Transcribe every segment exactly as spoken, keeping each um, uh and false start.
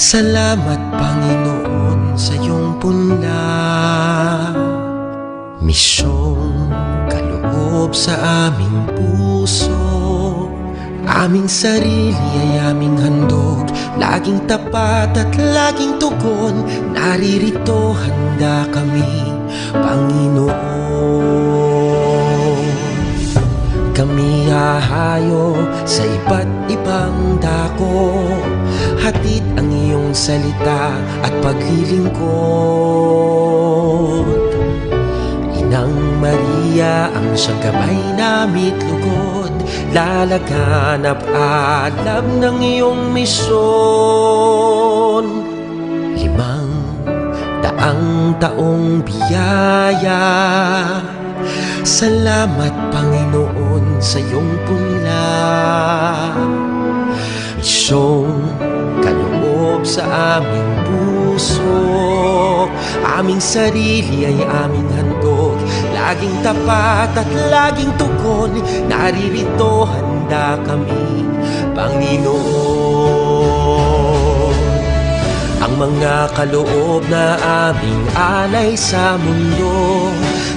Salamat, Panginoon, sa iyong punla. Misyong kaloob sa aming puso, aming sarili ay aming handog, laging tapat at laging tugon, naririto handa kami, Panginoon. Kami hahayo sa iba't ibang dako, hatid ang iyong salita at paglilingkod. Inang Maria, ang siyang gabay nami't lugod, lalaganap alam ng iyong misyon. Limang daang taong biyaya. Salamat, Panginoon, sa iyong punla. Misyong kaloob sa aming puso, aming sarili ay aming handog, laging tapat at laging tugon, naririto handa kami, Panginoon. Ang mga kaloob na aming alay sa mundo,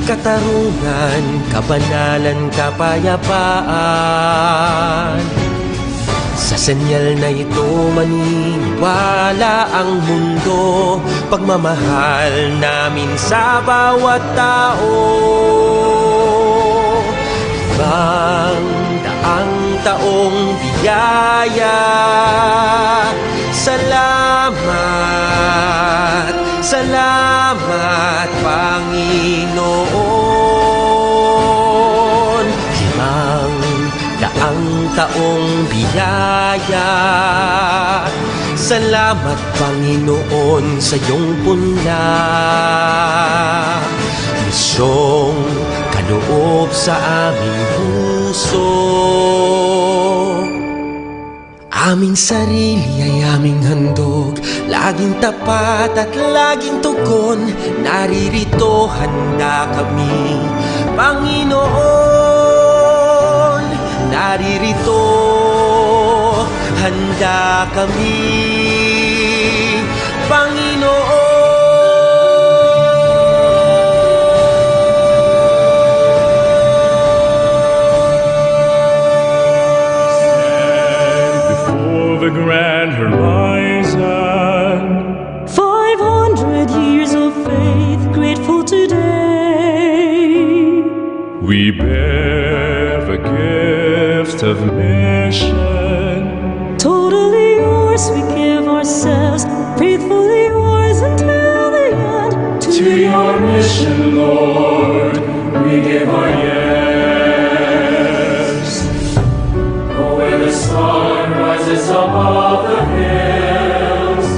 katarungan, kabanalan, kapayapaan. Sa senyal na ito maniniwala ang mundo, pagmamahal namin sa bawat tao. Limang daang taong biyaya. Salamat, salamat, Panginoon. Limang daang taong biyaya. Salamat, Panginoon, sa iyong punla. Misyong kaloob sa aming puso, aming sarili ay aming handog, laging tapat at laging tugon, naririto handa kami, Panginoon. Naririto handa kami, Panginoon. Stand before the grand horizon. Five hundred years of faith, grateful today. We bear the gift of mission. Totally yours, we give ourselves, faithfully yours until the end. To your mission, Lord, we give our yes. Go where the sun rises above the hills,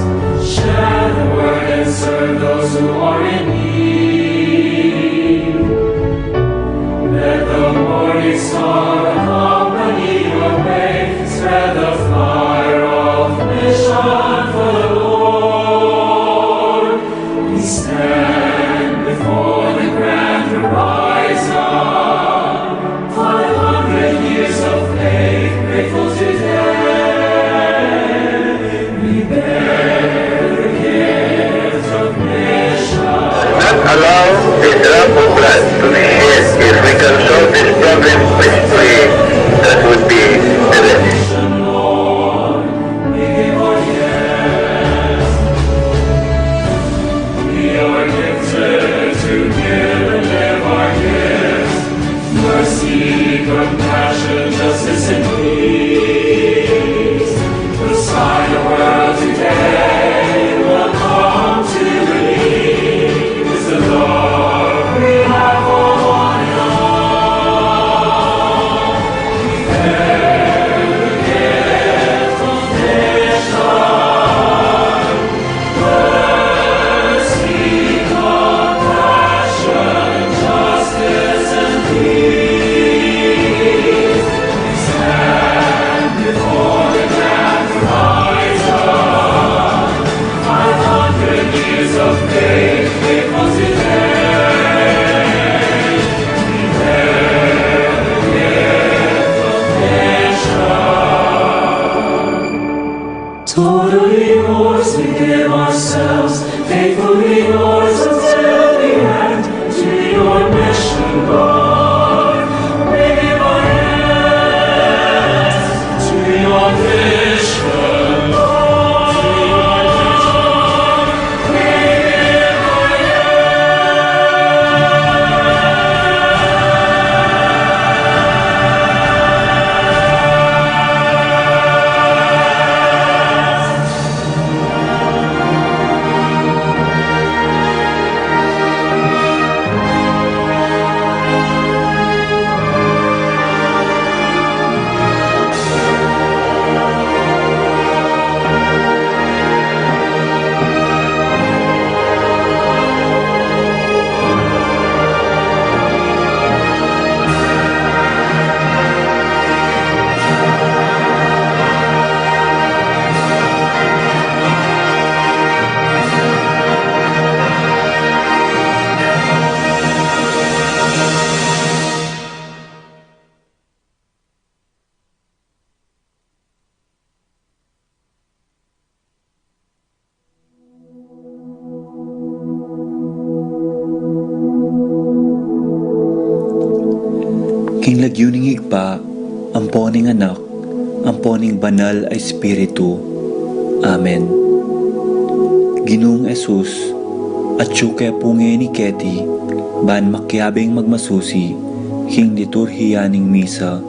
share the word and serve those who are in need. Let the morning star accompany your way, spread the fire of mission for the Lord. We stand before the grand Totally yours, we give ourselves, faithfully yours until the end, to your mission, Lord. We give our yes to your vision, Lord. King lagyu ning Ibpa, ampo ning Anak, ampo ning Banal a Espiritu. Amen. Ginung Jesus, atyu ke pu ngeni keti, ban makiabing magmasusi king liturhiya ning misa,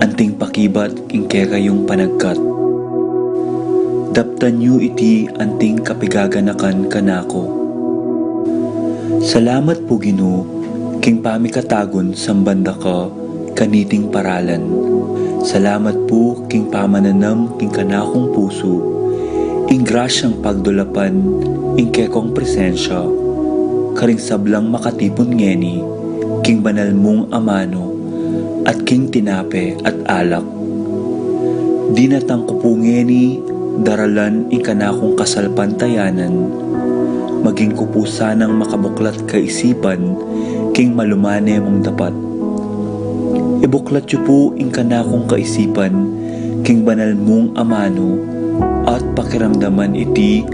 anting pakibat king kekayung panagkat. Daptan yu iti anting kapigaganakan kanaku. Salamat pu, Ginu, king pamikatagun samban da ka kaniting paralan. Salamat pu king pamananam king kanakung pusu ing grasyang pagdulapan ing kekong presensya karing sablang makatipun ngeni king banal mung amanu at king tinape at alak. Dinatang ku pu ngeni daralan ing kanakung kasalpantayanan, maging ku pu sanang makabuklat kaisipan king malumane mung dapat. Ibuklat yu pu ing kanakung kaisipan king banal mung amanu at pakiramdaman iti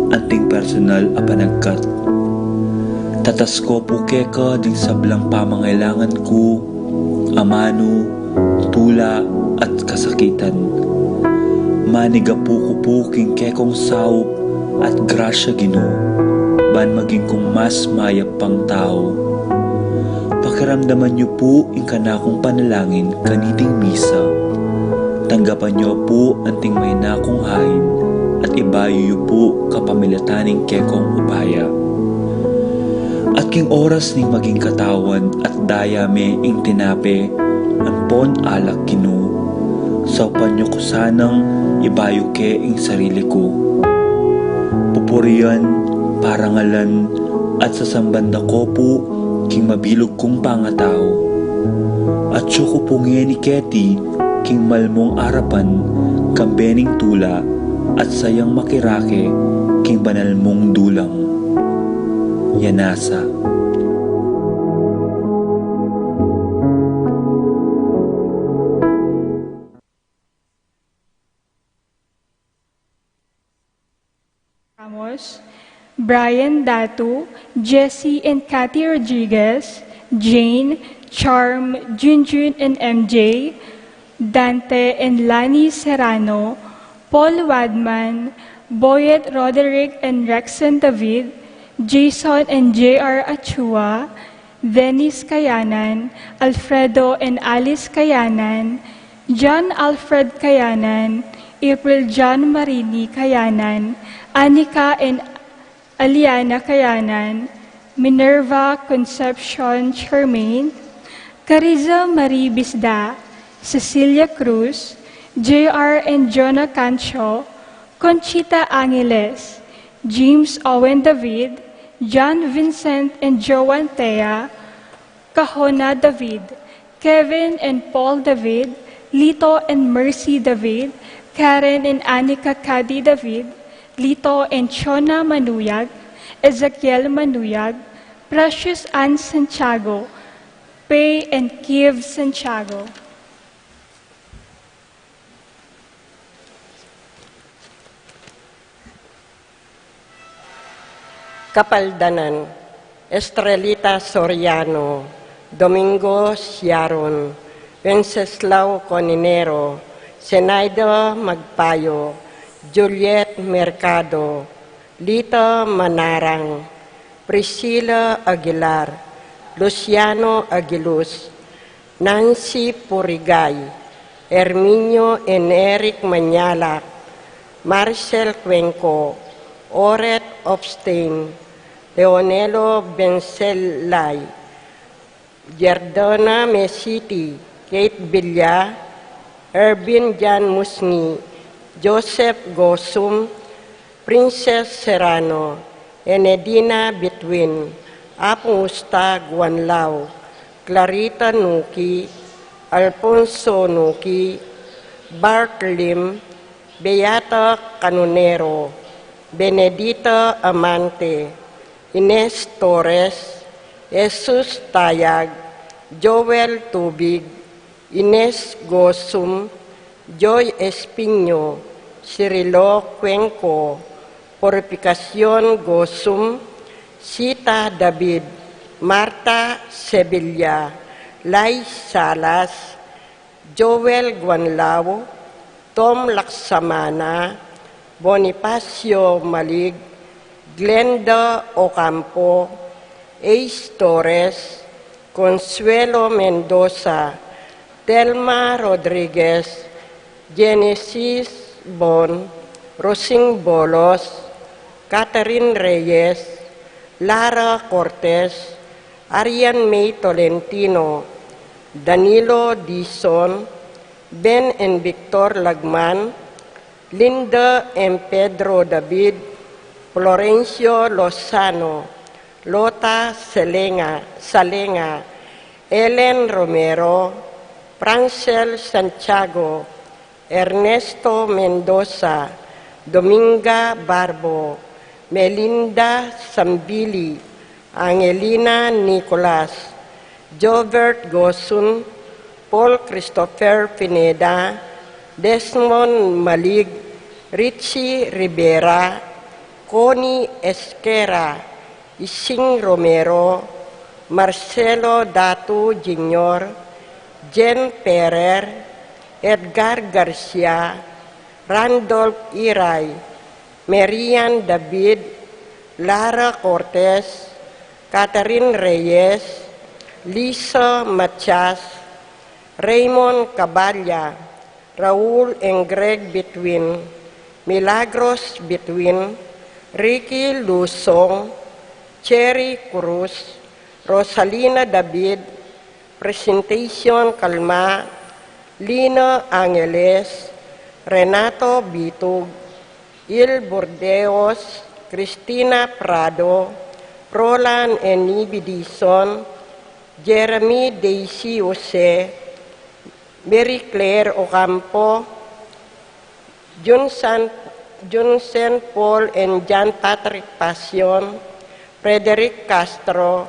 anting personal a panagkat. Tatas ko pu keka ding sablang pamangailangan ku, amanu, tula, at kasakitan. Manigapu ku pu king kekong saup at grasya, Ginu, ban maging kung mas mayap pang tau. Pakiramdaman yu pu ing kanakung panalangin kaniting misa. Tanggapan yu pu anting maina kung hain at ibayu yu pu kapamilatan ning kekong upaya. At king oras ning maging katawan at daya me ing tinape ampon alak, Ginu, saupan yu ku sanang ibayu ke ing sarili ku. Pupurian, parangalan, at sasamban da ko pu king mabilug kung pangatau. Atyu ku pu ngeni keti king malmung arapan, kambe ning tula at sayang makirake king banal mung dulang. Yanasa. Ramos, Brian Datu, Jesse and Cathy Rodriguez, Jane, Charm, Junjun and M J, Dante and Lani Serrano, Paul Wadman, Boyet Roderick and Rexon David, Jason and J R Achua, Dennis Kayanan, Alfredo and Alice Kayanan, John Alfred Kayanan, April John Marini Kayanan, Anika and Aliana Kayanan, Minerva Concepcion Charmaine, Cariza Marie Bisda, Cecilia Cruz, J R and Jonah Cancho, Conchita Angeles, James Owen David, John Vincent and Joan Tea, Kahona David, Kevin and Paul David, Lito and Mercy David, Karen and Anika Cady David, Lito and Chona Manuyag, Ezekiel Manuyag, Precious Ann Santiago, Pay and Kiev Santiago. Kapaldanan: Estrelita Soriano, Domingo Siaron, Wenceslao Coninero, Zenaida Magpayo, Juliet Mercado, Lita Manarang, Priscilla Aguilar, Luciano Aguiluz, Nancy Purigay, Herminio and Eric Mañalac, Marcel Cuenco, Oret Obstain, Leonelo Bencelay, Jordana Mesiti, Kate Villa, Ervin Jan Musngi, Joseph Gosum, Princess Serrano, Enedina Bitwin, Apung Usta Guanlao, Clarita Nuki, Alfonso Nuki, Bart Lim, Beata Canonero, Benedita Amante, Ines Torres, Jesus Tayag, Joel Tubig, Ines Gosum, Joy Espino, Cirilo Cuenco, Purificacion Gosum, Sita David, Marta Sevilla, Lai Salas, Joel Guanlao, Tom Laksamana, Bonifacio Malig, Glenda Ocampo, Ace Torres, Consuelo Mendoza, Telma Rodriguez, Genesis Bon, Rosing Bolos, Catherine Reyes, Lara Cortez, Arian May Tolentino, Danilo Dizon, Ben and Victor Lagman, Linda and Pedro David, Florencio Lozano, Lota Selenga, Salenga, Ellen Romero, Francel Santiago, Ernesto Mendoza, Dominga Barbo, Melinda Sambili, Angelina Nicolas, Jobert Gosun, Paul Christopher Pineda, Desmond Malig, Richie Rivera, Connie Esquera, Ising Romero, Marcelo Datu Junior, Jen Ferrer, Edgar Garcia, Randolph Iray, Marian David, Lara Cortez, Catherine Reyes, Lisa Matias, Raymond Caballa, Raul and Greg Bitwin, Milagros Bitwin, Ricky Lusong, Cherry Cruz, Rosalina David, Presentation Calma, Lina Angeles, Renato Bitug, Il Burdeos, Cristina Prado, Roland and Nibi Dizon, Jeremy Daisy Jose, Mary Claire Ocampo, Jun San, Jun Saint Paul and John Patrick Pasion, Frederick Castro,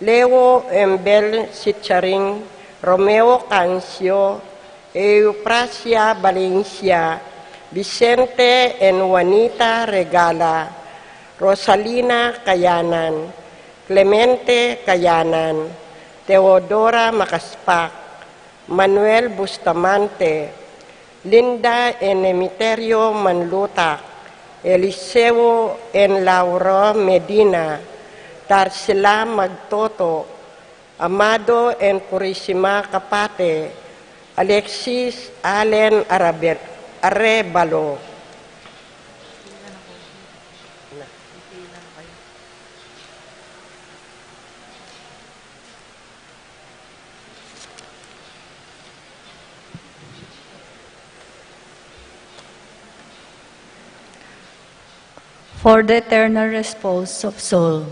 Leo Embel Sicharing, Romeo Cancio, Eufrasia Valencia, Vicente and Juanita Regala, Rosalina Kayanan, Clemente Kayanan, Teodora Makaspak, Manuel Bustamante, Linda and Emiterio Manlutak, Eliseo and Laura Medina, Tarsila Magtoto, Amado and Purisima Capate, Alexis Allen Arabe-, Arevalo. For the eternal repose of soul.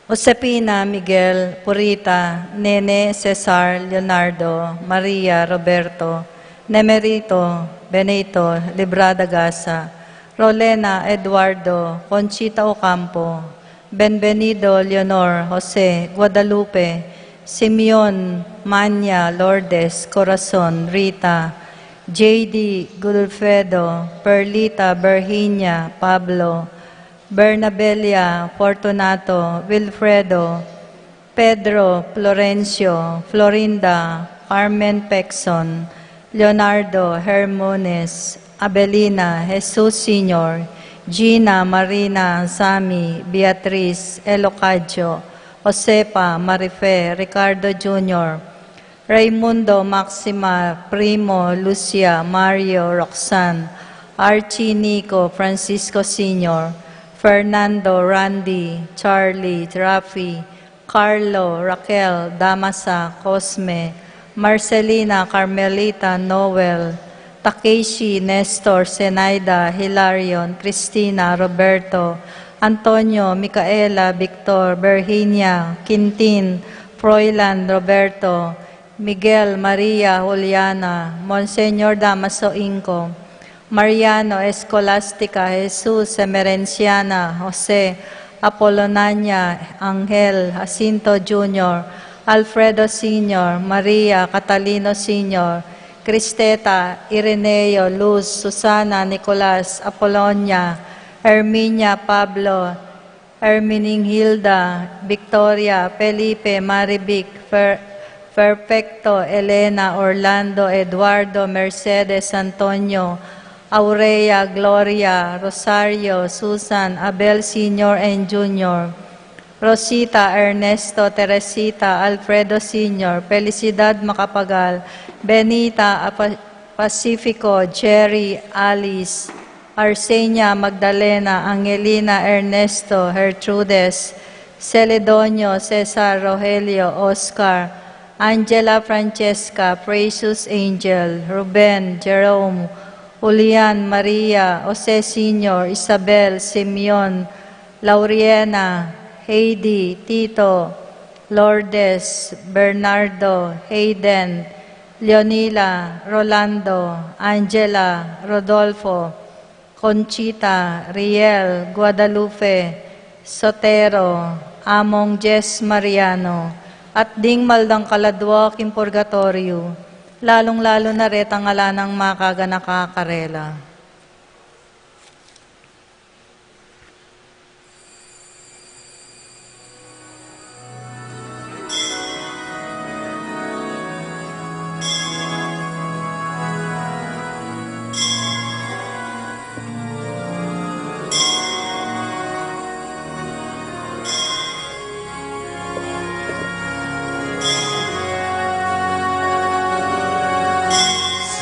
Josefina, Miguel, Purita, Nene, Cesar, Leonardo, Maria, Roberto, Nemerito, Benito, Librada Gasa, Rolena, Eduardo, Conchita Ocampo, Benvenido, Leonor, Jose, Guadalupe, Simeon, Manya, Lourdes, Corazon, Rita, J D, Godofredo, Perlita, Virginia, Pablo, Bernabella, Fortunato, Wilfredo, Pedro, Florencio, Florinda, Carmen Pexon, Leonardo, Hermones, Abelina, Jesus Senior, Gina, Marina, Sammy, Beatriz, Elocadio, Josefa, Marife, Ricardo Junior, Raimundo, Maxima, Primo, Lucia, Mario, Roxanne, Archie, Nico, Francisco Senior, Fernando, Randy, Charlie, Rafi, Carlo, Raquel, Damasa, Cosme, Marcelina, Carmelita, Noel, Takeshi, Nestor, Zenaida, Hilarion, Cristina, Roberto, Antonio, Micaela, Victor, Virginia, Quintin, Froilan, Roberto, Miguel, Maria, Juliana, Monseñor Damaso Inco, Mariano, Escolastica, Jesus, Emerenciana, Jose, Apolonania, Angel, Jacinto Junior, Alfredo Senior, Maria, Catalino Senior, Cristeta, Ireneo, Luz, Susana, Nicolas, Apolonia, Herminia, Pablo, Herminingilda, Victoria, Felipe, Marivic, Fer-, Perfecto, Elena, Orlando, Eduardo, Mercedes, Antonio, Aurea, Gloria, Rosario, Susan, Abel Senior and Junior, Rosita, Ernesto, Teresita, Alfredo Senior, Felicidad Macapagal, Benita, Apa-, Pacifico, Jerry, Alice, Arsenia, Magdalena, Angelina, Ernesto, Gertrudes, Celedonio, Cesar, Rogelio, Oscar, Angela, Francesca, Precious, Angel, Ruben, Jerome, Julian, Maria, Jose Senior, Isabel, Simeon, Lauriena, Heidi, Tito, Lourdes, Bernardo, Hayden, Leonila, Rolando, Angela, Rodolfo, Conchita, Riel, Guadalupe, Sotero, Among Jess Mariano, at ding maldang kaladwa king purgatoryo, lalung-lalu na retang ala nang makaganaka karela.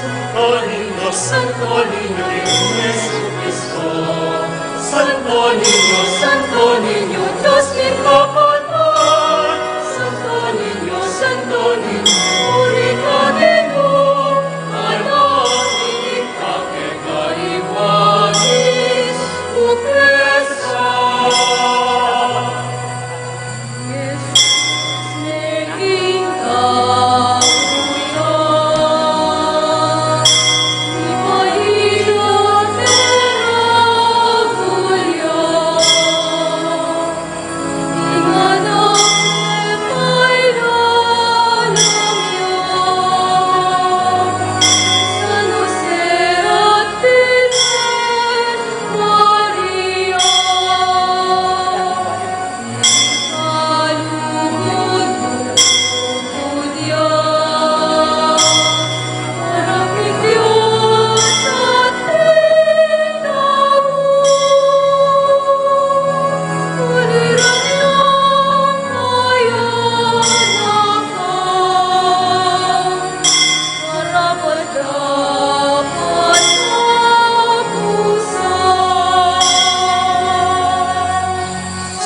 Santo Niño, Santo Niño, Ginoong Jesucristo. Santo Niño, Santo Niño, Dios mingkapantay. Santo Niño, Santo Niño, puri ka Ginu, anak ni Ipake kayuanis, upresa.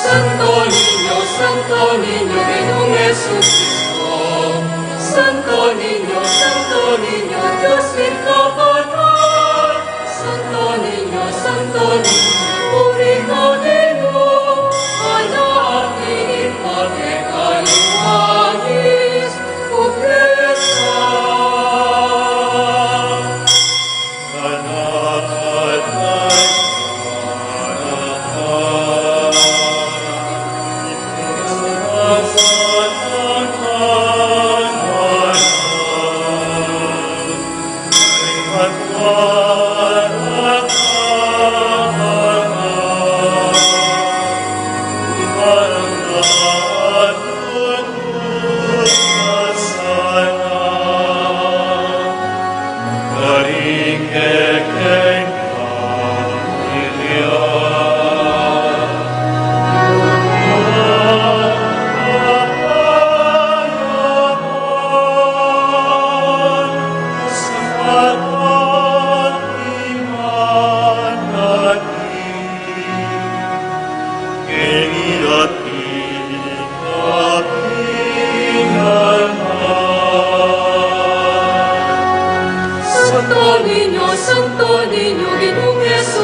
Santo Niño, Santo Niño, Ginoong Jesucristo. Santo Niño, Santo Niño, Dios mingkapantay. Santo Niño, Santo Niño, puri ka Ginu, anak ni Ipake kayuanis, upresa.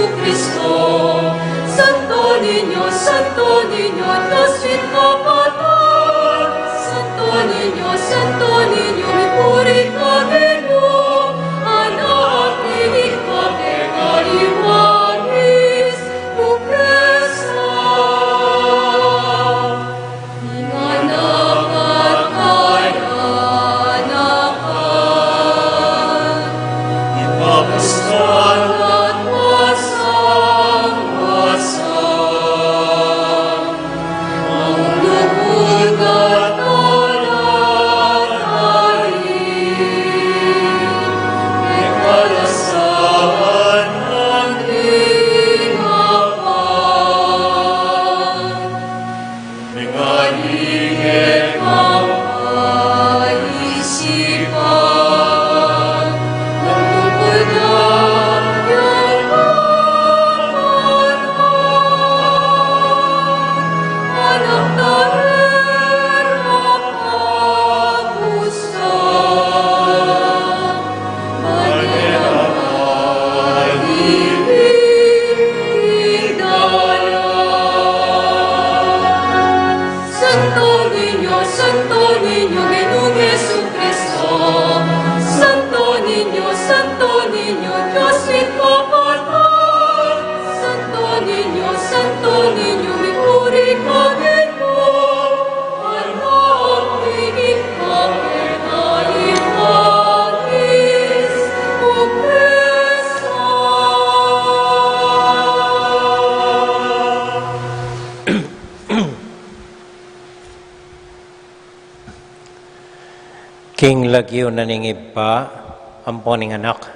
Jesucristo. Santo Niño, Santo Niño, Dios mi kapatad. Santo Niño, Santo Niño, mipuri ka keka, anak mi ka keka, iwanan mu kesa. Santo Niño, Santo Niño, Ginung Jesucristo. Santo Niño, Santo Niño, Dios mi kapatad. Santo Niño, Santo Niño, mipuri ka keka, anak mi ka keka, iwanan mu kesa. King lagyu na ning Ibpa, ampo ning Anak,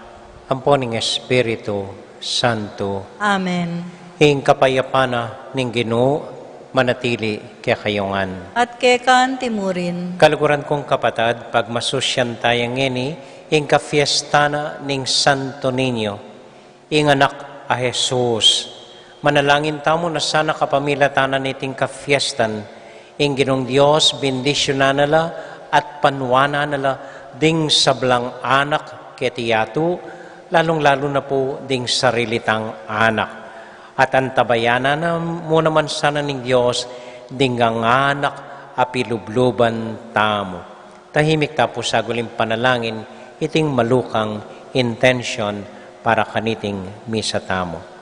ampo ning Espiritu Santo. Amen. Ing kapayapan na ning Ginu manatili kekayu ngan. At keka naman murin. Kaluguran kung kapatad, pagmasusyan taya ngeni ing kafiesta na ning Santo Niño, ing Anak a Jesus. Manalangin tamu na sana kapamilatan na niting kafiestan, ing Ginung Dios bendisyunan na la at panuanan na la ding sablang anak keti yatu, lalung-lalu na pu ding sarili tang anak. At antabayanan na mu naman sana ning Dios ding nganganak a pilubluban tamu. Tahimik ta pu saguling panalangin iting malukang intensyon para kaniting misa tamu.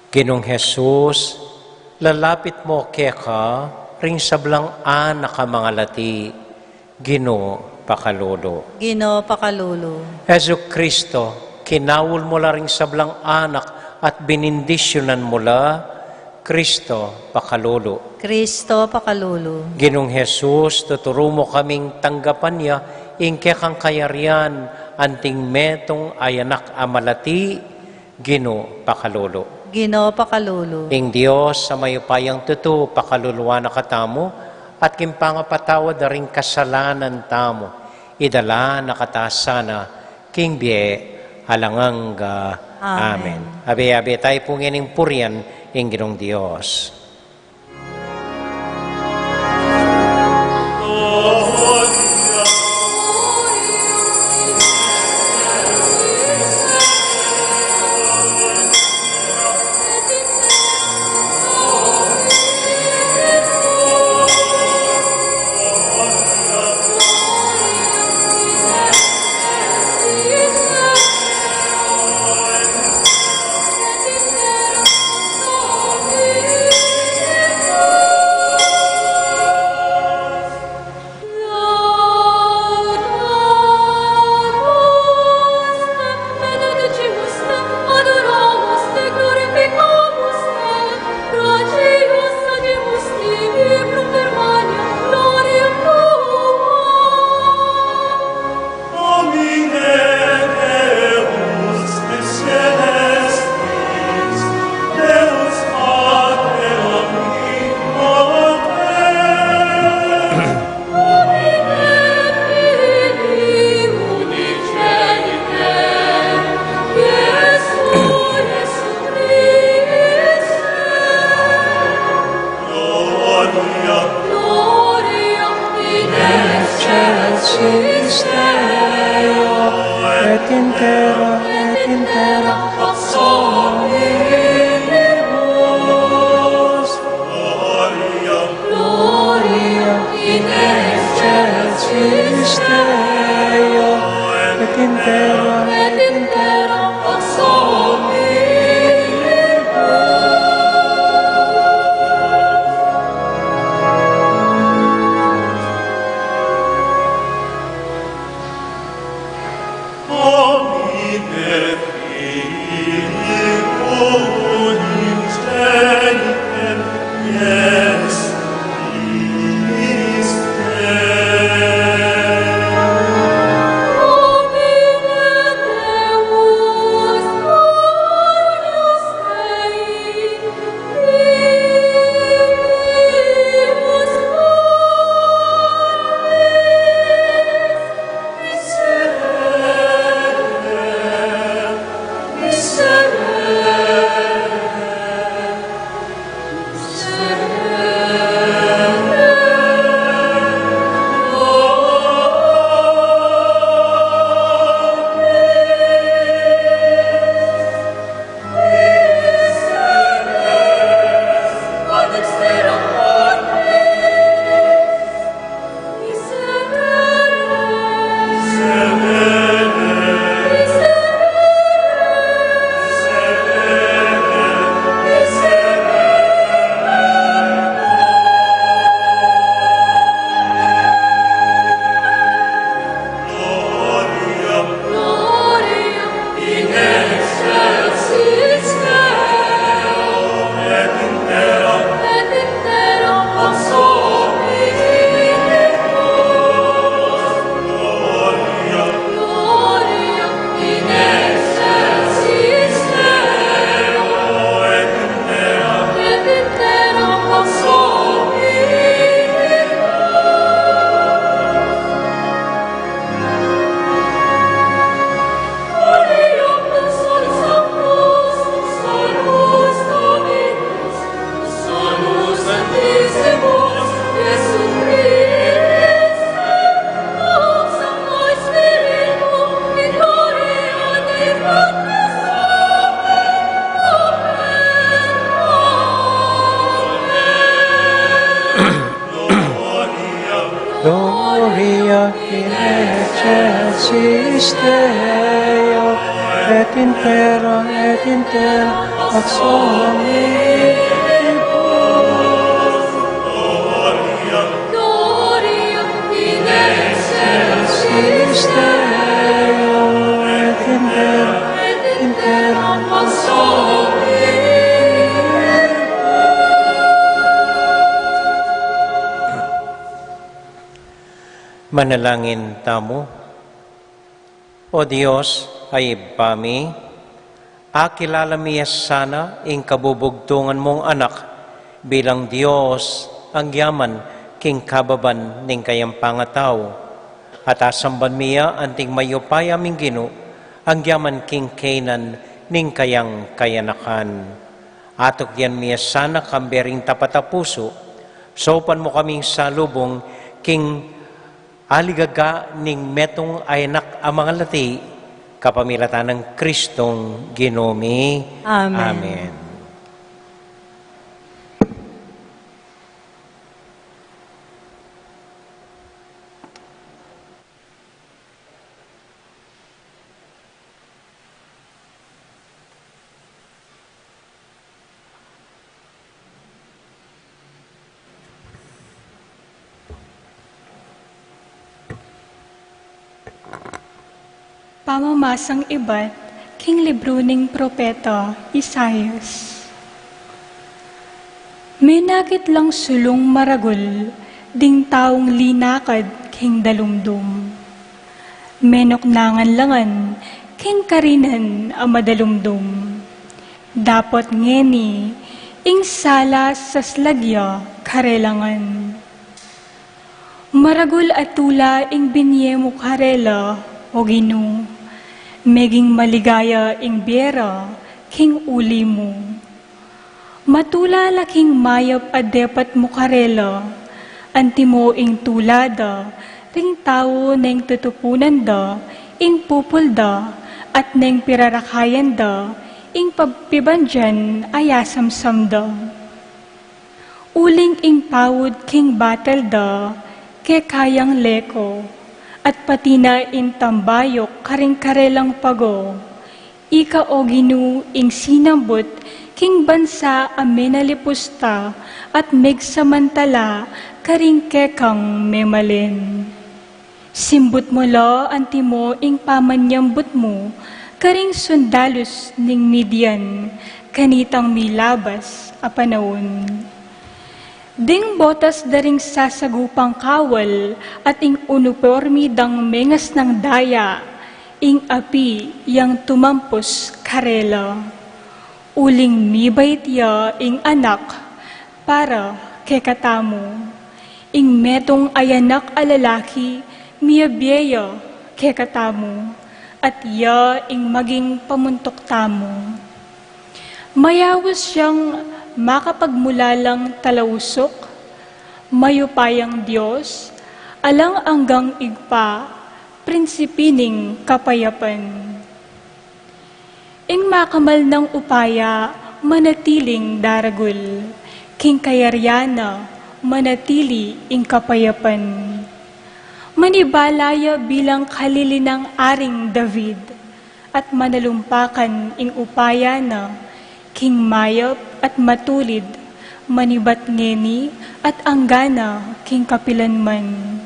Ginung Jesus, lalapit mu keka ring sablang anak a mangalati. Ginu, pakalulu. Ginu, pakalulu. Jesucristo, kinaul mu la ring sablang anak at binindisyunan mu la. Cristo, pakalulu. Cristo, pakalulu. Ginung Jesus, tuturu mu kaming tanggapan ya ing kekang kayarian anting metung a anak a malati. Ginu, pakalulu. Ginu, pakalulu. Ing Dios a mayupayang tutu pakaluluan na katamu, at king pangapatawad da ring kasalanan tamu, idala na kata sana king bie alang angga. Amen. Amen. Abe-abe tayu pu ngening purian ing Ginung Dios. Excelsis Deo, et in terra, et in terra, excelsis Deo. Gloria in excelsis Deo, et in terra, et in terra, excelsis Deo. Gloria in excelsis Deo, et in terra, et in terra, excelsis Deo. Gloria in excelsis Deo, et in terra, et in terra, excelsis Deo. Manalangin tamu. O Dios, a Ibpa mi, akilala mi ya sana ing kabubugtungan mung Anak bilang Dios, agyaman king kababan ning kayang pangatau, at asamban mi ya anting mayupaya ming Ginu, agyaman king kaynan ning kayang kayanakan. Atukyan mi ya sana kambe ring tapat a pusu, saupan mu kaming salubung king aligaga ning metung a anak a mangalati, kapamilatan nang Kristong Ginu mi. Amen. Amen. Pamamasang ibat king libru ning propeta Isaias. Menakit lang sulung maragul ding taung linakad king dalumdum. Menuknangan la ngan king karinan a madalumdum. Dapot ngeni, ing sala saslag ya karela ngan. Maragul a tula ing binie mu karela, O Ginu, meging maligaya ing bie ra king uli mu. Matula la king mayap a depat mu karela, antimo ing tula da Ring tau neng tutupunan da ing pupul da, at neng pirarakayan da ing pagpibandian a yasamsam da. Uling ing paud king batel da keka yang leko, at pati na ing tambayuk karing karelang pago. Ika, O Ginu, ing sinambut king bansa a menalipus ta at megsamantala karing kekang memalen. Simbut mu la antimo ing pamanyambut mu karing sundalus ning Midian kanitang milabas a panaun. Ding botas da ring sasagupang kawal at ing unipormi dang mengasnang daya, ing api yang tumampus karela. Uling mibait ya ing anak para kekatamu. Ing metung a anak a lalaki miyabie ya kekatamu, at ya ing maging pamuntuk tamu. Mayaus yang makapagmulalang talausuk, mayupayang Dios, alang anggang Ibpa, Prinsipi ning kapayapan. Ing makamal nang upaya manatiling daragul, king kayarian na manatili ing kapayapan. Manibala ya bilang kalili nang Aring David, at manalumpakan ing upaya na king mayap at matulid, manibat ngeni at anggana king kapilanman.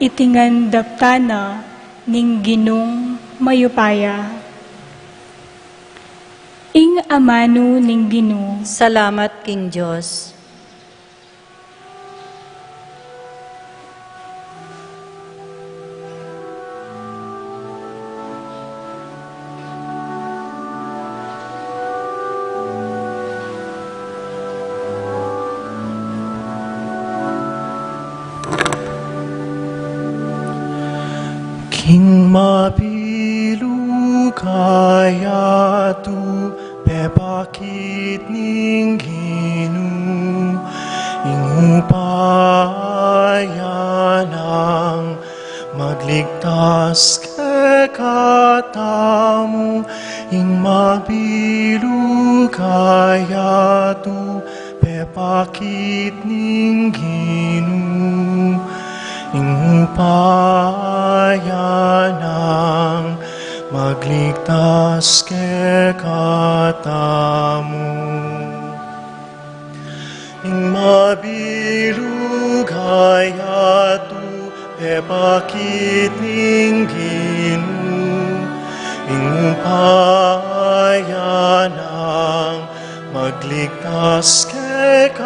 Iti ngan daptan na ning Ginung mayupaya. Ing amanu ning Ginu. Salamat king Dios. King mabilug a yatu pepakit ning Ginu, ing upaya nang magligtas kekatamu. Ing mabilug a yatu pepakit ning Ginu, ing upaya nang magligtas kekatamu. Ing mabilug a yatu pepakit ning Ginu, ing upaya nang magligtas kekatamu.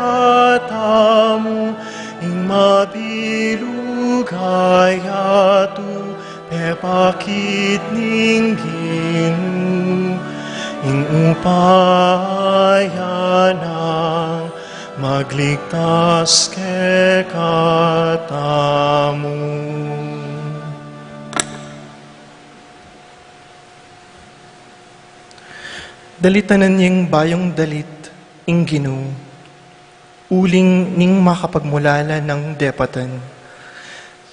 Ing mabilug a yatu pepakit ning Ginu, ing upaya nang magligtas kekatamu. Dalitanan ing bayung dalit ing Ginu, uling ning makapagmulala nang depatan.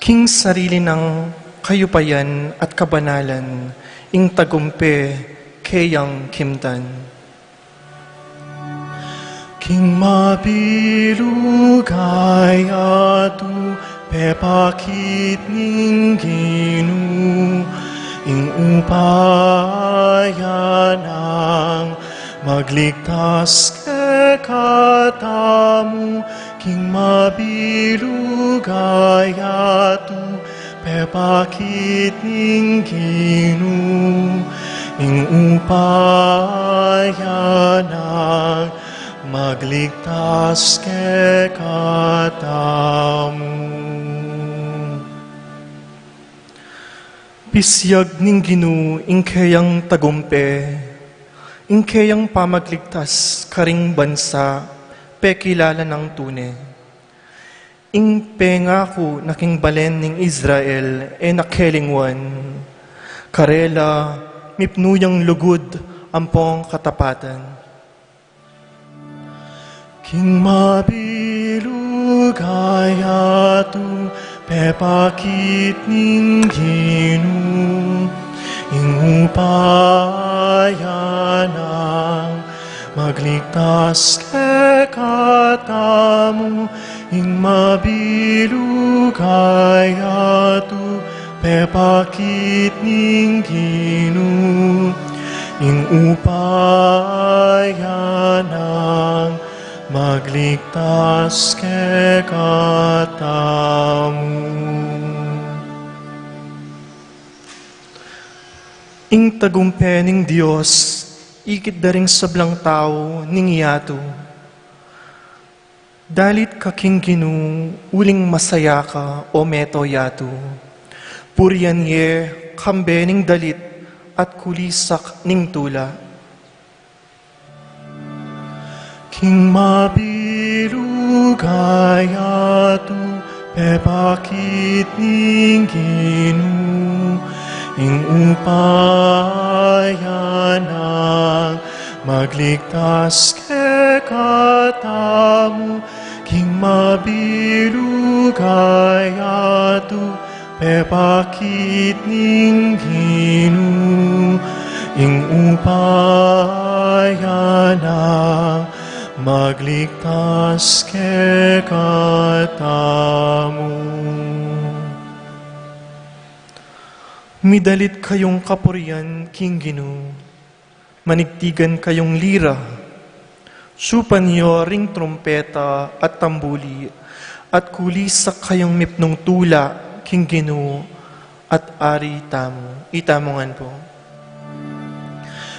King sarili nang kayupayan at kabanalan, ing tagumpe keyang kimtan. King mabilug a yatu pepakit ning Ginu, ing upaya nang magligtas kekatamu. King mabilug a yatu pepakit ning Ginu, ing upaya nang magligtas kekatamu. Pisiag ning Ginu ing keyang tagumpe, ing keyang pamagligtas karing bansa, pekilala nang tune. Ing pengaku na king balen ning Israel e na kelingwan. Karela, mipnu yang lugud ampong katapatan. King mabilug a yatu, pe Pepakit ning Ginu, ing upaya nang magligtas kekatamu, ing mabilug a yatu, pepakit ning Ginu, ing upaya nang magligtas kekatamu. Ing tagumpe ning Dios ikit da ring sablang tau ning yatu. Dalit ka king Ginu, uling masaya ka, o meto yatu. Purian ye kambe ning dalit at kulisak ning tula. King mabilug a yatu, pepakit ning Ginu, ing upaya nang magligtas kekatamu. King mabilug a yatu, pepakit ning Ginu, ing upaya nang magligtas kekatamu. Midalit kayung kapurian king Ginu. Manigtigan kayung lira. Supan yo ring trumpeta at tambuli, at kulisak kayung mipnung tula king Ginu at Ari tamu. Itamu ngan pu.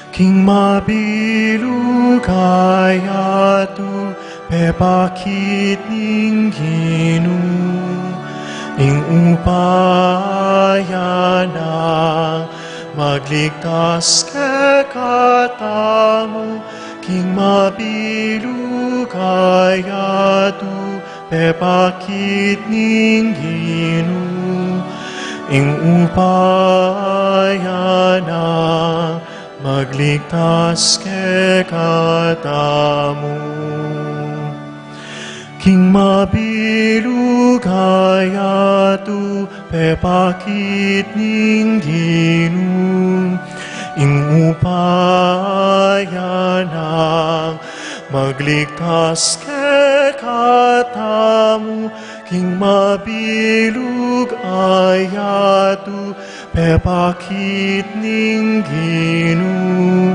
King mabilug a yatu, pepakit ning Ginu, ing upaya nang magligtas kekatamu. King mabilug a yatu, pepakit ning Ginu, ing upaya nang magligtas kekatamu. King mabilug a yatu, pepakit ning Ginu, ing upaya nang magligtas kekatamu. King mabilug a yatu, pepakit ning Ginu,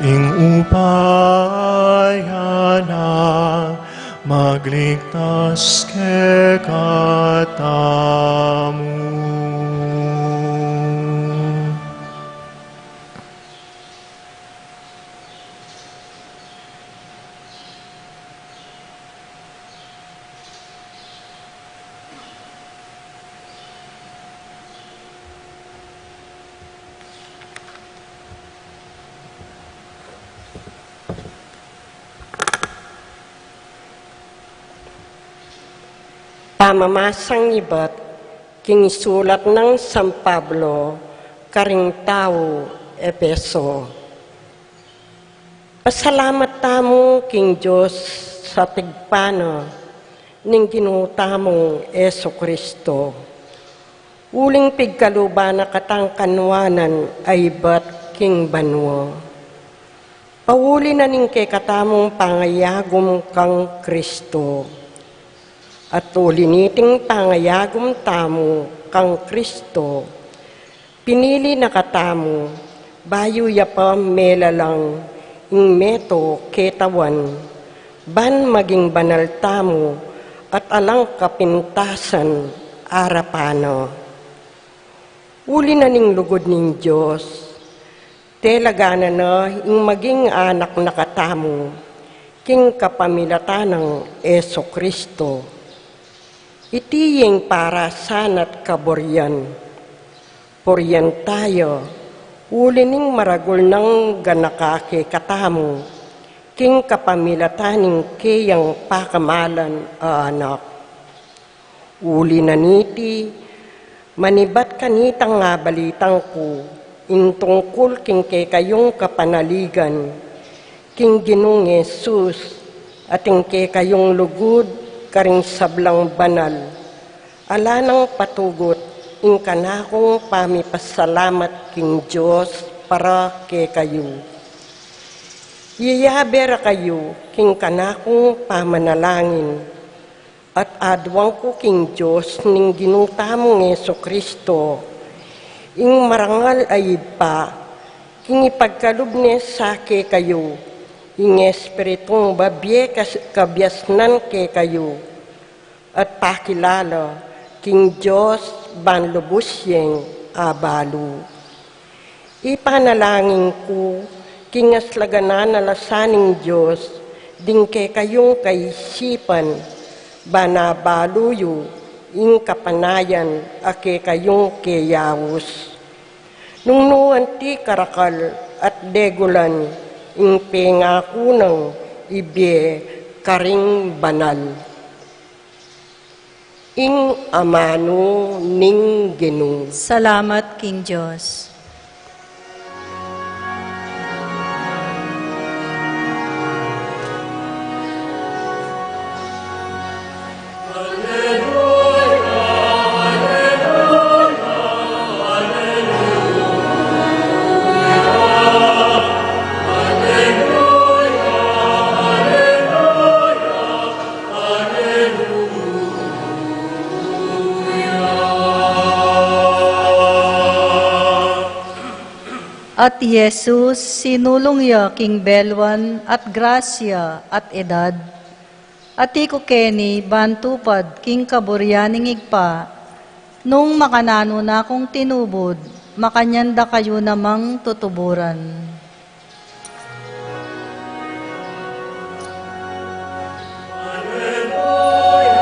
ing upaya nang magligtas kekatamu. Pamamasang ibat king sulat nang San Pablo karing tau Efeso. Pasalamat tamu king Dios sa pigpana ning Ginu tamung Jesu-Cristo. Uling pigkaluban na katang kanuanan a ibat king banua. Pauli na ning kekatamung pangayagum kang Cristo. At uli niting pangayagum tamu kang Cristo, pinili na katamu, bayu ya pa melalang ing meto ketawan, ban maging banal tamu at alang kapintasan arapan na. Uli na ning lugud ning Dios, telaganan na ing maging anak na katamu, king kapamilatan nang Jesu-Cristo. Iti ing parasan at kaburian. Purian taya, uli ning maragul nang ganaka kekatamu, king kapamilatan ning keyang pakamalan a Anak. Uli na niti, manibat kanita nga balitang ku, ing tungkul king kekayung kapanaligan, king Ginung Jesus, at ing kekayung lugud, karing sablang banal, Ala nang patugut ing kanakung pamipasalamat king Dios para kekayu. Iyabe ra kayu king kanakung pamanalangin, at aduan ku king Dios ning Ginu tamung Jesu-Cristo, ing marangal a Ibpa, king ipagkalub ne sa kekayu ing Espiritung babie kas-, kabiasnan kekayu, at pakilala king Dios ban lubus yeng abalu. Ipanalangin ku king aslaganan a lasa ning Dios ding kekayung kaisipan, ban abalu yu ing kapanayan a kekayung keyaus. Nung nu anti karakal at degulan ing pengaku nang ibie karing banal. Ing amanu ning Ginu. Salamat king Dios. At i Jesus, sinulung ya king beluan at grasya at edad, ati ku keni ban tupad king kaburian ning Ibpa, nung makananu na kung tinubud, makanyan da kayu namang tutuburan. Alleluia,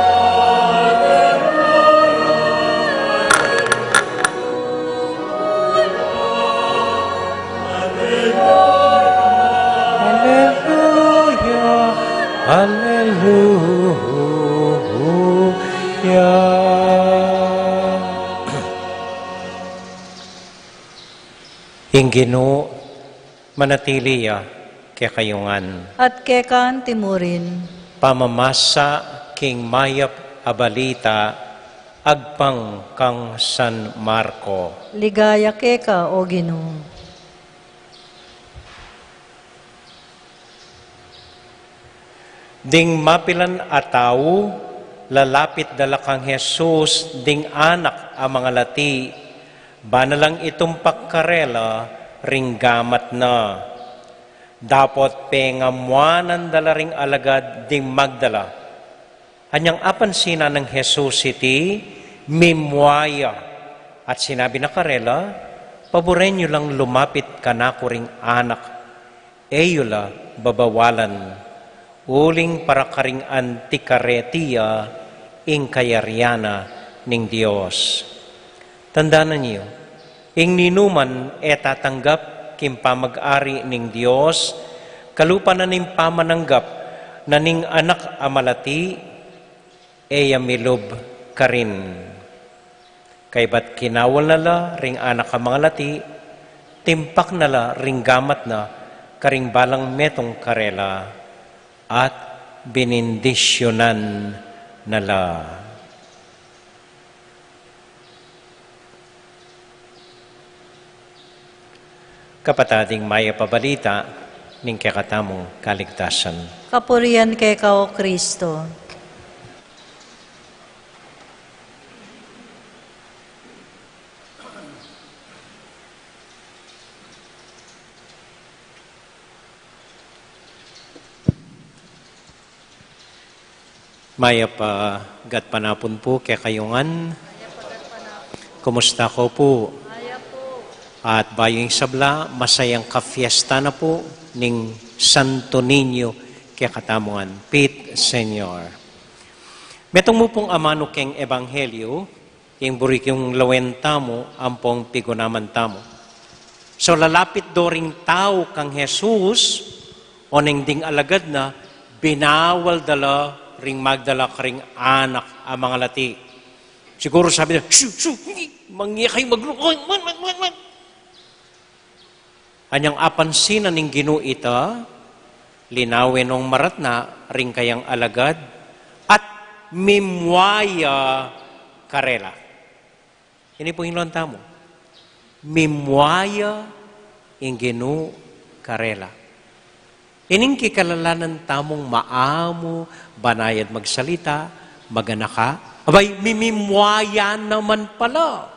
alleluia. Ing Ginu manatili ya kekayu ngan. At keka anti mu rin. Pamamasa king mayap a balita agpang kang San Marco. Ligaya keka, O Ginu. Ding mapilan a tau, lalapit da la kang Jesus ding anak a mangalati, ba na lang itumpak karela ring gamat na. Dapot pengamuanan da la ring alagad ding magdala. Anyang apansinan nang Jesus iti, mimua ya, at sinabi na karela, "Paburen yu lang lumapit kanaku ring anak, e yu la babawalan, uling para karing anti kareti ya ing kayarian na ning Dios." Tandanan yu, ing ninuman e tatanggap king pamag-ari ning Dios, kalupa na ning pamananggap na ning anak a malati, e ya milub karin. Kaybat kinawal na la ring anak a mangalati, timpak na la ring gamat na karing balang metung karela, at binindisyunan na la. Kapatad, ing mayap a balita ning kekatamung kaligtasan. Kapurian keka, O Kristo. Mayap a gatpanapun pu kekayu ngan. Kumusta ko pu? At bayu ing sabla, masayang kafiesta na pu ning Santo Niño kekatamu ngan. Pit Señor. Metung mu pung amanu keng ebanghelyu, ing buri kung lawen tamu ampong pigunaman tamu. So, lalapit do ring tau kang Jesus, oneng ding alagad na, binawal da la ring magdala karing anak a mangalati. Siguru sabi da, "Shoo, shoo, mangya kayu magluko, man, man, man, man." Anyang apansinan ning Ginu ita, linawen nong maratna ring kayang alagad, at mimua ya karela. Ini pu ing lawan tamu. Mimua ya ing Ginu karela. Ining kikalalanan tamung maamu, banayad magsalita, maganaka, abay, mimimua ya naman pala.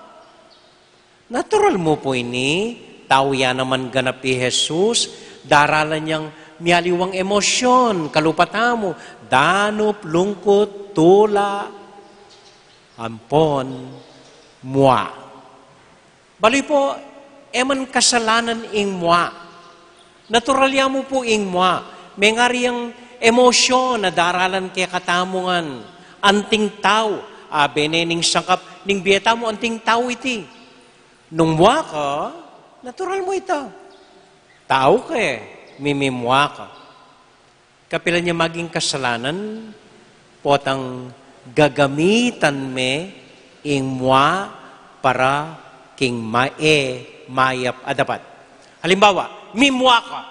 Natural mu pu ini, tau ya naman ganap i Jesus, daralan yang mialiwang emosyon, kalupa tamu, danup, lungkut, tula, ampon mua. Balu pu, e man kasalanan ing mua. Natural ya mu pu ing mua. Mengari yang emosyon a daralan kekatamu ngan. Anting tau, abe ne ning sangkap ning bie tamu, anting tau iti. Nung mua ka, natural mu ita. Tau ka e, mimimua ka. Kapilan ya maging kasalanan, potang gagamitan me ing mua para king ma-, e, mayap a dapat. Halimbawa, mimua ka.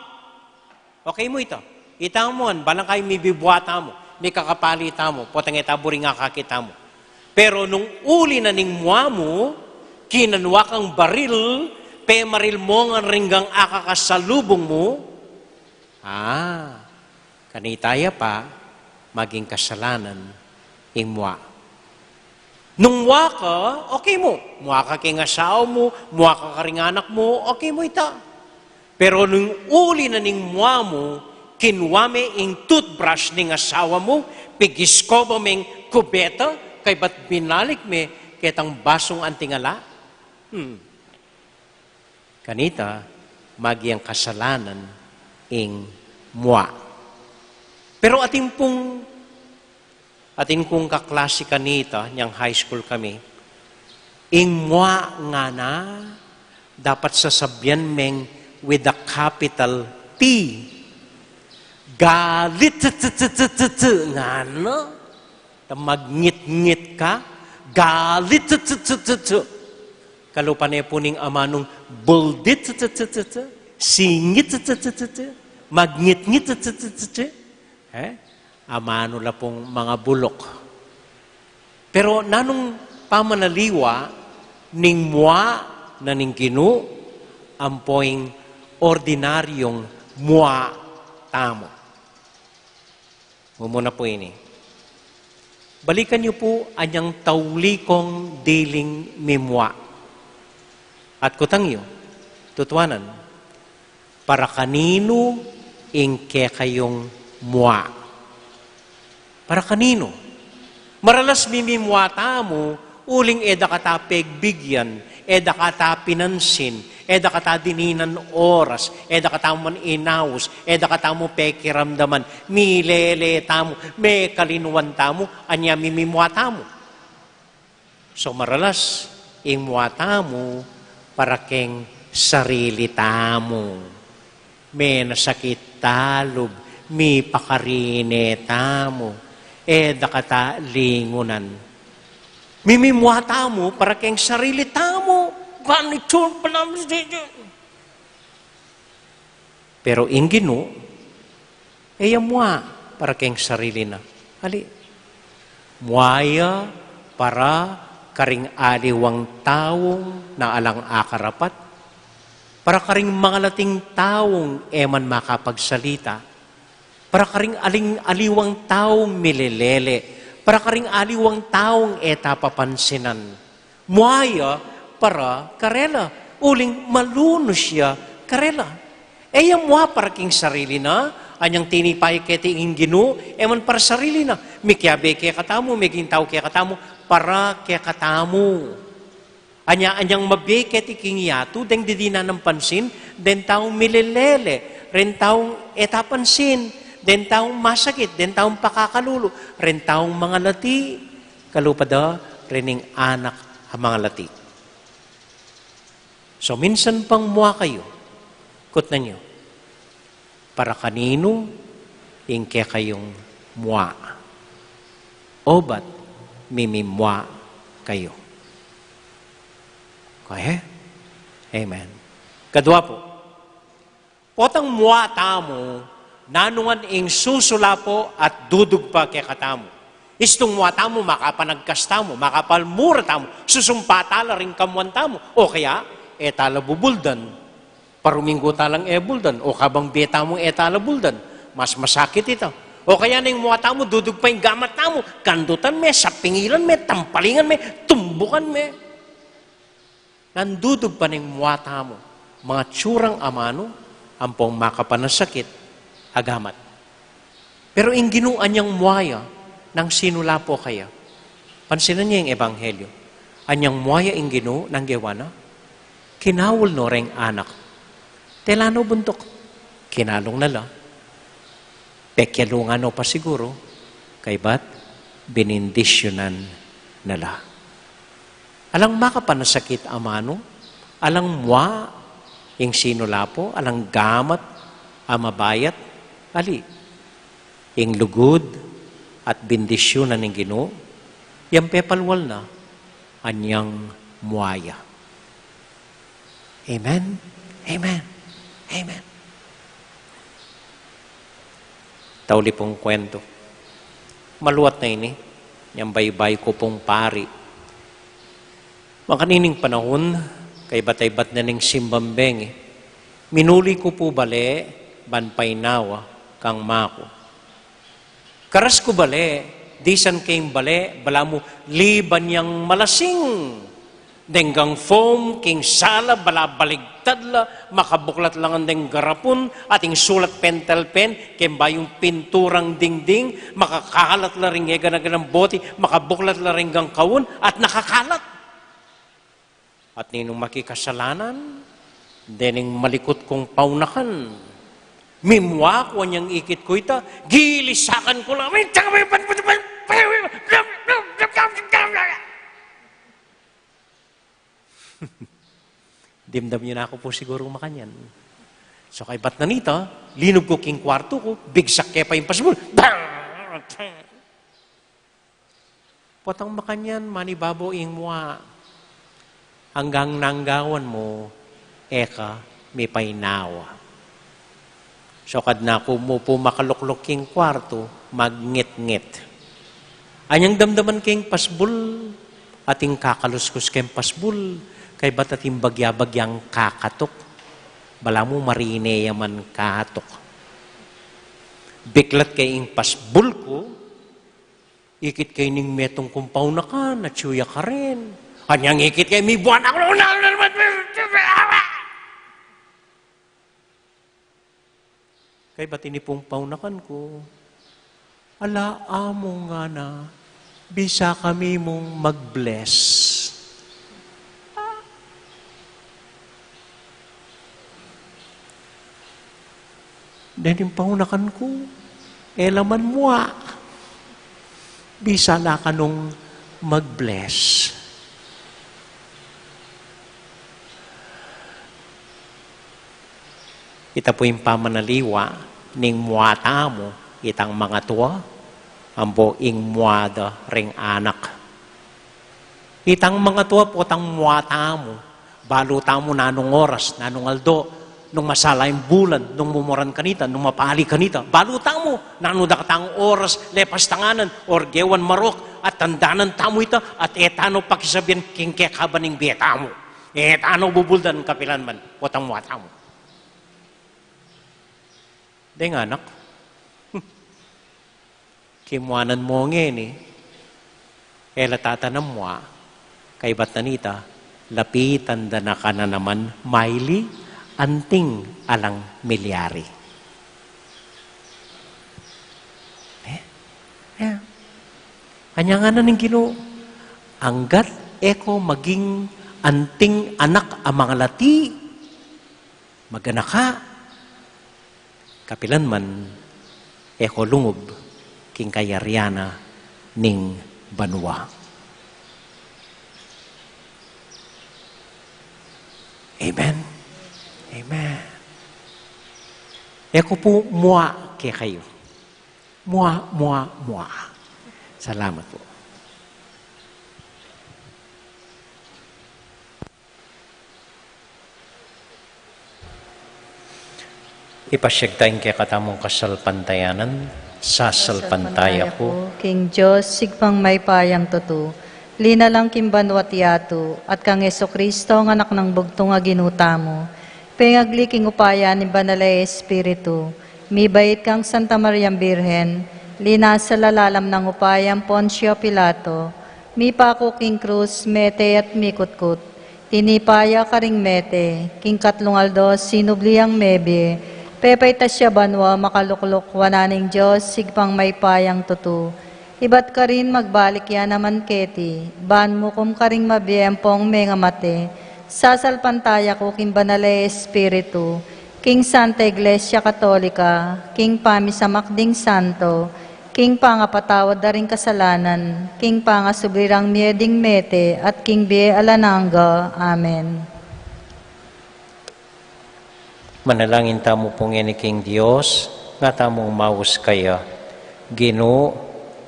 Okay mu ita. Ita mu yan, balang kayu mibibua tamu, mikakapali tamu, potang e ta buring akakit tamu. Pero nung uli na ning mua mu, kinanua kang baril, pemaril mu ngan ring akakasalubung mu, ah, kanita ya pa, maging kasalanan ing mua. Nung mua ka, okay mu. Mua ka king asawa mu, mua ka karing anak mu, okay mu ita. Pero nung uli na ning mua mu, kinua me ing toothbrush ning asawa mu, pigiskoba meng kubeta, kaybat binalik me ketang basung anting ala. Hmm. Kanita, maging kasalanan ing mua. Pero atin pung, atin kung kaklase kanita, nyang high school kami, ing mua ngana, dapat sasabyan meng with a capital T. Galit, t, t, t, t, t, t, ngana. Ta magngit-ngit ka, galit, t, t, t, t, t. Kalupa ne pu ning amanung buldit, t, t, t, t, t. Singit, t, t, t, t, t. Magngit-ngit, t, t, t, t, t. Eh? Amanu la pung mangabuluk. Pero nanung pamanaliwa ning mua na ning Ginu, ampo ing ordinaryung mua tamu. Mumuna pu ini. Balikan yu pu anyang tauli kong diling mimua. At kutang yu, tutuanan, para kaninu ing kekayung mua? Para kaninu? Maralas mimimua tamu, uling e da kata pegbigyan, e da kata pinansin, e da kata dininan oras, e da katamu man inaus, e da katamu pekiramdaman, milele tamu, mekalinuan tamu, anya mimimua tamu. So maralas, ing mua tamu para keng sarili tamu. Menasakit talub, mipakarine tamu, e da kata lingunan. Mimimua tamu para keng sarili tamu. Ganito pa naman. Pero ing Ginu, e ya mua para keng sarili na. Ali, mua ya para karing aliwang taung alang akarapat, para karing mangalating taung e man makapagsalita, para karing aling aliwang taung milelele, para karing aliwang taung e ta papansinan. Mua ya para karela, uling malunus ya karela. E ya mua para king sarili na, anyang tinipa ya keti ing Ginu, e man para sarili na. Mikiabe kekatamu, meging tau kekatamu, para kekatamu. Anya, anyang mabie keti king yatu, deng didinan nang pansin, deng taung milelele, reng taung e ta pansin, deng taung masakit, deng taung pakakalulu, reng taung mangalati, kalupa da ring anak a mangalati. So, minsan pang mua kayu, kutnan yu, para kaninu ing kekayung mua? Obat mimimua kayu? Kaya? Amen. Kadua pu, potang mua tamu, nanu ngan ing susulapo at dudugpa kekatamu? Istung mua tamu, makapanagkas tamu, makapalmura tamu, susumpa tala ring kamuan tamu, o kaya, e tala bubuldan. Paruminggu talang e buldan, o kabang bie tamu e tala buldan, mas masakit ita. O kaya neng mua tamu, dudug pa ing gamat tamu, kandutan me, sapingilan me, tampalingan me, tumbukan me. Nandudug pa neng mua tamu, mga tsurang amanu, ampong makapanasakit a gamat. Pero ing Ginu anyang mua ya, nang sinula pu kaya. Pansinan ye ing ebanghelyo. Anyang mua ya ing Ginu, nang gewa na, kinaul no reng anak. Tela no buntuk? Kinalung na la. Pekyalungan no pa siguru, kaybat binindisyunan na la. Alang makapanasakit amanu, alang mua, ing sinula pu, alang gamat a mabayat, ali. Ing lugud at bindisyunan ning Ginu, yang pepalwal na, anyang mua ya. Amen? Amen. Amen. Tauli pung kwentu. Maluat na ini, yang baybay ku pung pari. Makanining panahun, kaybat-aybat na ning simbang bengi, minuli ku pu bale, ban painawa kang maku. Karas ku bale, disan keng bale, balamu liban yang malasing. Denggang foam king sala, balabaligtad la, makabuklat la ngan deng garapun, at ing sulat pentel pen, keng bayung pinturang dingding, makakalat la ring eganaganang boti, makabuklat la ring gangkaun, at nakakalat. At ninung makikasalanan, dening malikut kung paunakan, mimua ku anyang ikit ku ita, gilisakan ku la, dimdam yu na ku pu siguru makanyan. So kaybat na nita, linub ku king kwartu ku, bigsak ke pa ing pasbul. Bang! Potang makanyan, manibabo ing mua, anggang nanggawan mu, e ka mipainawa. So kad na ku mu pu makalukluk king kwartu, magngit-ngit. Anyang damdaman keng pasbul, ating kakaluskus keng pasbul, kaybat ating bagya-bagyang kakatuk, balamu marine ya man katuk. Biklat ke ing pasbul ku, ikit ke ning metung kung paunakan, atyu ya karin. Anyang ikit ke, mibuan aku. Kaybat ini pung paunakan ku, ala, amu ngana, bisa kami mung mag-bless. Dening paunakan ku, e la man mua. Bisa la kanung mag-bless. Ita pu ing pamanaliwa ning mua tamu, itang mangatua, ampo ing mua da ring anak. Itang mangatua potang mua tamu, balu tamu nanung oras, nanung aldo, nung masala ing bulan, nung mumuran kanita, nung mapali kanita, balu tamu, nanu dakatang oras, lepas tanganan, or gewan marok, at tandanan tamu ita, at e tanu pakisabian king kekaban ning bie tamu. E tanu bubuldan kapilan man, potang mua tamu. Deng anak. Kimuanan mu ngeni, e la tata na mua, kaybat na nita, lapitan da na ka na naman, maili, anting alang milyari. E? E. Anya ngana ning Ginu, anggat e ko maging anting anak a mangalati, maganaka, kapilan man e ko lungub king kayarian na ning banua. Amen. Amen. E ko pu mua kekayu. Mua, mua, mua. Salamat pu. Ipasiag ta ing kekatamung kasalpantayanan, sasalpantaya ku Ing Dios, Ibpang mayupayang tutu, linalang king banua at yatu, at kang Jesucristo, a Anak nang bugtung a Ginu tamu, pengagli king upaya ning Banal a Espiritu, mibait kang Santa Mariang Birhen, linasa lalam ning upaya nang Poncio Pilato, mipaku king krus, mete at mikutkut, tinipa ya karing mete, king katlung aldo sinubli yang mebie, pepaitas ya banua, makalukluk wanan ning Dios, Ibpang mayupayang tutu, ibat karin magbalik ya naman keti, ban mukum karing mabie ampong mengamate, sasalpantaya ku king Banal a Espiritu, king Santa Iglesia Katolika, king pamisamak ding santo, king pangapatawad da ring kasalanan, king pangasubli rang mie ding mete, at king bie alang angga. Amen. Manalangin tamu pu ngeni king Dios, nga tamung maus kaya. Ginu,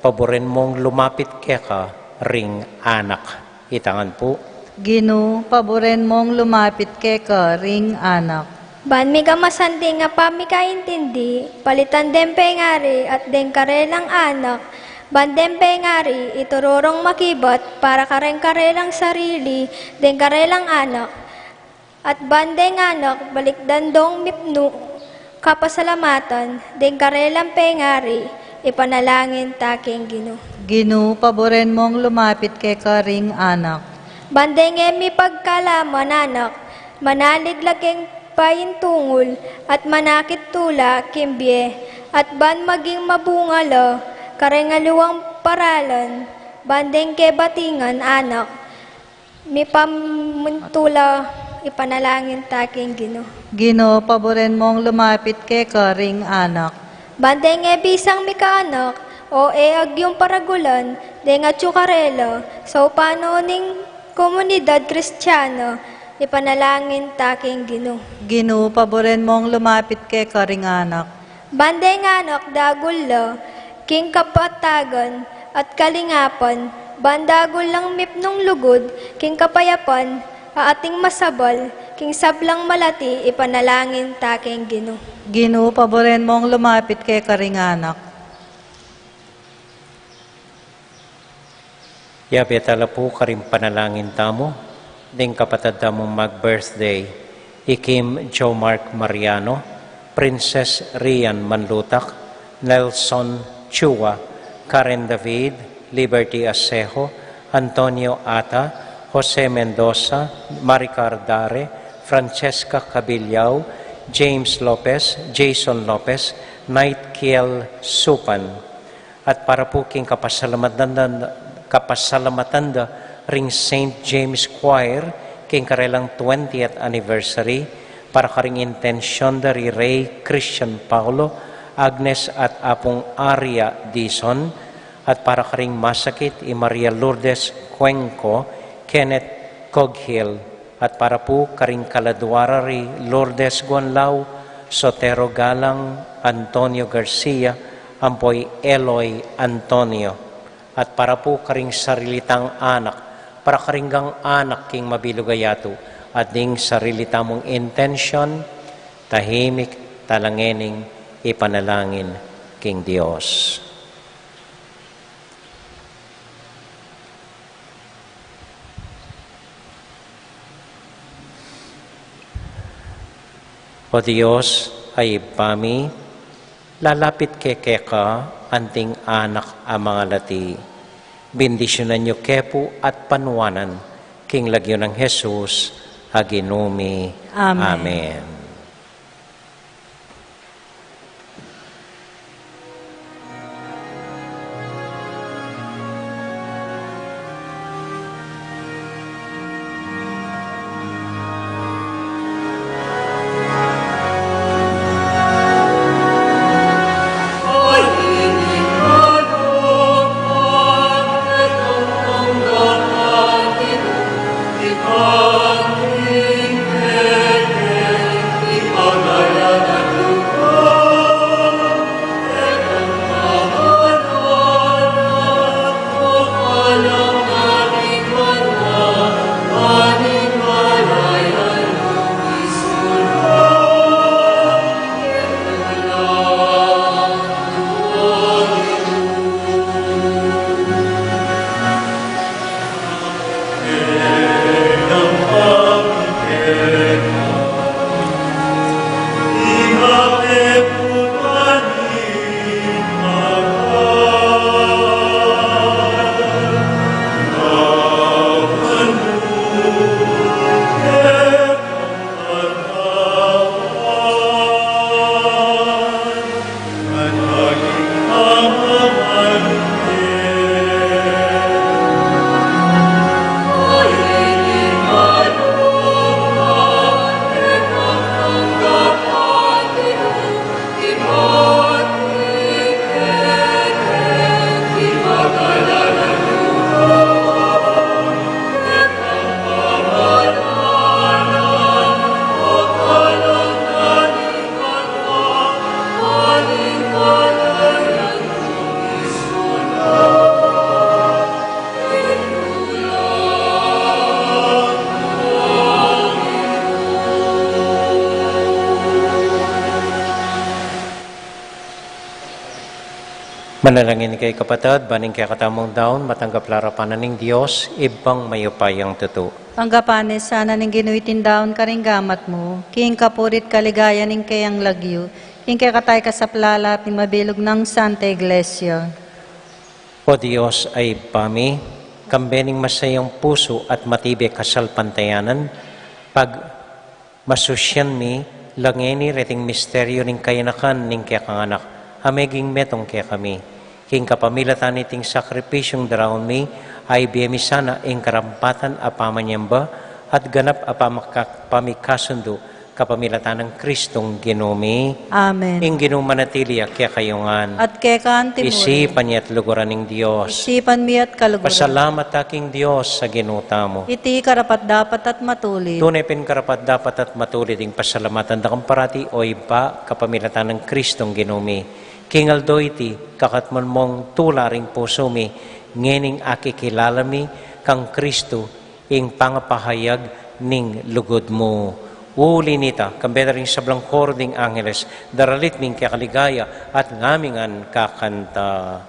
paburen mung lumapit keka ring anak. Itang ngan pu. Ginu, paburen mung lumapit keka ring anak. Ban mikamasan ding pamikaintindi, palitan deng pengari at deng karelang anak, ban deng pengari ituru rong makibat para kareng karelang sarili, deng karelang anak, at ban deng anak balikdan dong mipnu kapasalamatan, deng karelang pengari, ipanalangin ta king Ginu. Ginu, paburen mung lumapit keka ring anak. Ban deng e mipagkalaman anak, manalig la keng paintungul, at manakit tula king bie, at ban maging mabunga la kareng aliwang paralan, ban deng kebatingan anak, mipamintu la, ipanalangin ta king Ginu. Ginu, paburen mung lumapit keka ring anak. Ban deng e bisang mikaanak, o e agyung paragulan, deng atyu karela, saupan no ning komunidad Kristiana, ipanalangin ta king Ginu. Ginu, paburen mung lumapit keka ring anak. Ban deng anak dagul la king kapatagan at kalingapan, ban dagul lang mipnung lugud king kapayapan, a ating masabal king sablang malati, ipanalangin ta king Ginu. Ginu, paburen mung lumapit keka ring anak. Yabe tala pu karing panalangin tamu, ding kapatad tamung mag-birthday, i Kim Jo Mark Mariano, Princess Rian Manlutak, Nelson Chua, Karen David, Liberty Asejo, Antonio Ata, Jose Mendoza, Maricar Dare, Francesca Cabiliao, James Lopez, Jason Lopez, Knight Kiel Supan. At para pu king kapasalamatan da, kapasalamatan da ring Saint James Choir, king karelang twentieth anniversary, para karing intensyon da ri Rey Christian Paulo, Agnes at Apung Aria Dizon, at para karing masakit i Maria Lourdes Cuenco, Kenneth Coghill, at para pu karing kaladua ra ri Lourdes Guanlao, Sotero Galang, Antonio Garcia, ampo i Eloy Antonio, at para pu karing sarili tang anak, para karing gang anak king mabilug a yatu, at ding sarili tamung intensyon, tahimik tala ngening ipanalangin king Dios. O Dios, a Ibpa mi, lalapit ke keka anting anak a mangalati. Bendisyunan yu ke pu at panuanan king lagyu nang Jesus a Ginu mi. Amen. Amen. Manalangin kayu kapatad, ban ing kekatamung daun matanggap la arapan na ning Dios, Ibpang mayupayang tutu. Tanggapan na sana ning Ginu iting daun karing gamat mu, king kapurian at kaligayan ning keyang lagyu, king kekatang kasaplalan at ning mabilug nang Santa Iglesia. O Dios a Ibpa mi, kambe ning masayang pusu at matibe kasalpantayanan, pag masusyan mi la ngeni reting misteryu ning kayanakan ning kekang Anak, a meging metung kekami. King kapamilatan niting sakripisyung daraun mi, a ibie mi sana ing karampatan a pamanyamba at ganap a pamaka-, pamikasundu, kapamilatan nang Kristong Ginu mi. Amen. Ing Ginu manatili ya kekayu ngan. At keka mu rin. Isipan ya at luguran ning Dios. Isipan mi at kaluguran. Pasalamat ta king Dios a Ginu tamu. Iti karapat-dapat at matulid. Tune pin karapat-dapat at matulid ing pasalamatan da kang parati, o Ibpa, kapamilatan nang Kristong Ginu mi. King aldo iti, kakatmu mung tula ring pusu mi, ngening akikilala mi kang Kristo, ing pangapahayag ning lugud mu. Uli nita, kambe da ring sablang koro ding angeles, daralit mi ing kekaligaya at ngamingan kakanta.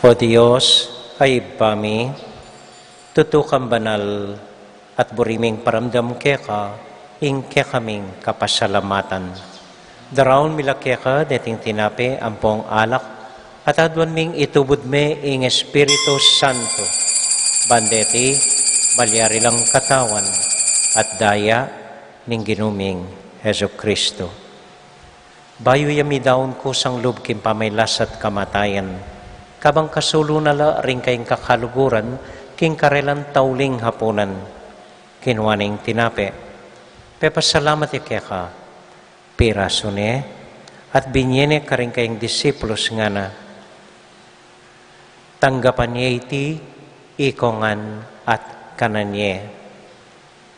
O Dios a Ibpa mi, tutu kang banal at buri ming paramdam keka ing kekaming kapasalamatan. Daraun mi la keka deting tinape ampong alak, at aduan ming itubud me ing Espiritu Santo, ban deti malyari lang katawan at daya ning Ginu ming Jesucristo. Bayu ya midaun kusang lub king pamagkasakit at kamatayan, kabang kasulu na la ring kayang kakaluguran king karelang tauling hapunan, kinua ne ing tinape, pepasalamat ya keka, pirasu ne, at binie ne karing kayang disipulus, ngana: Tanggapan ye iti ikong ngan at kanan ye.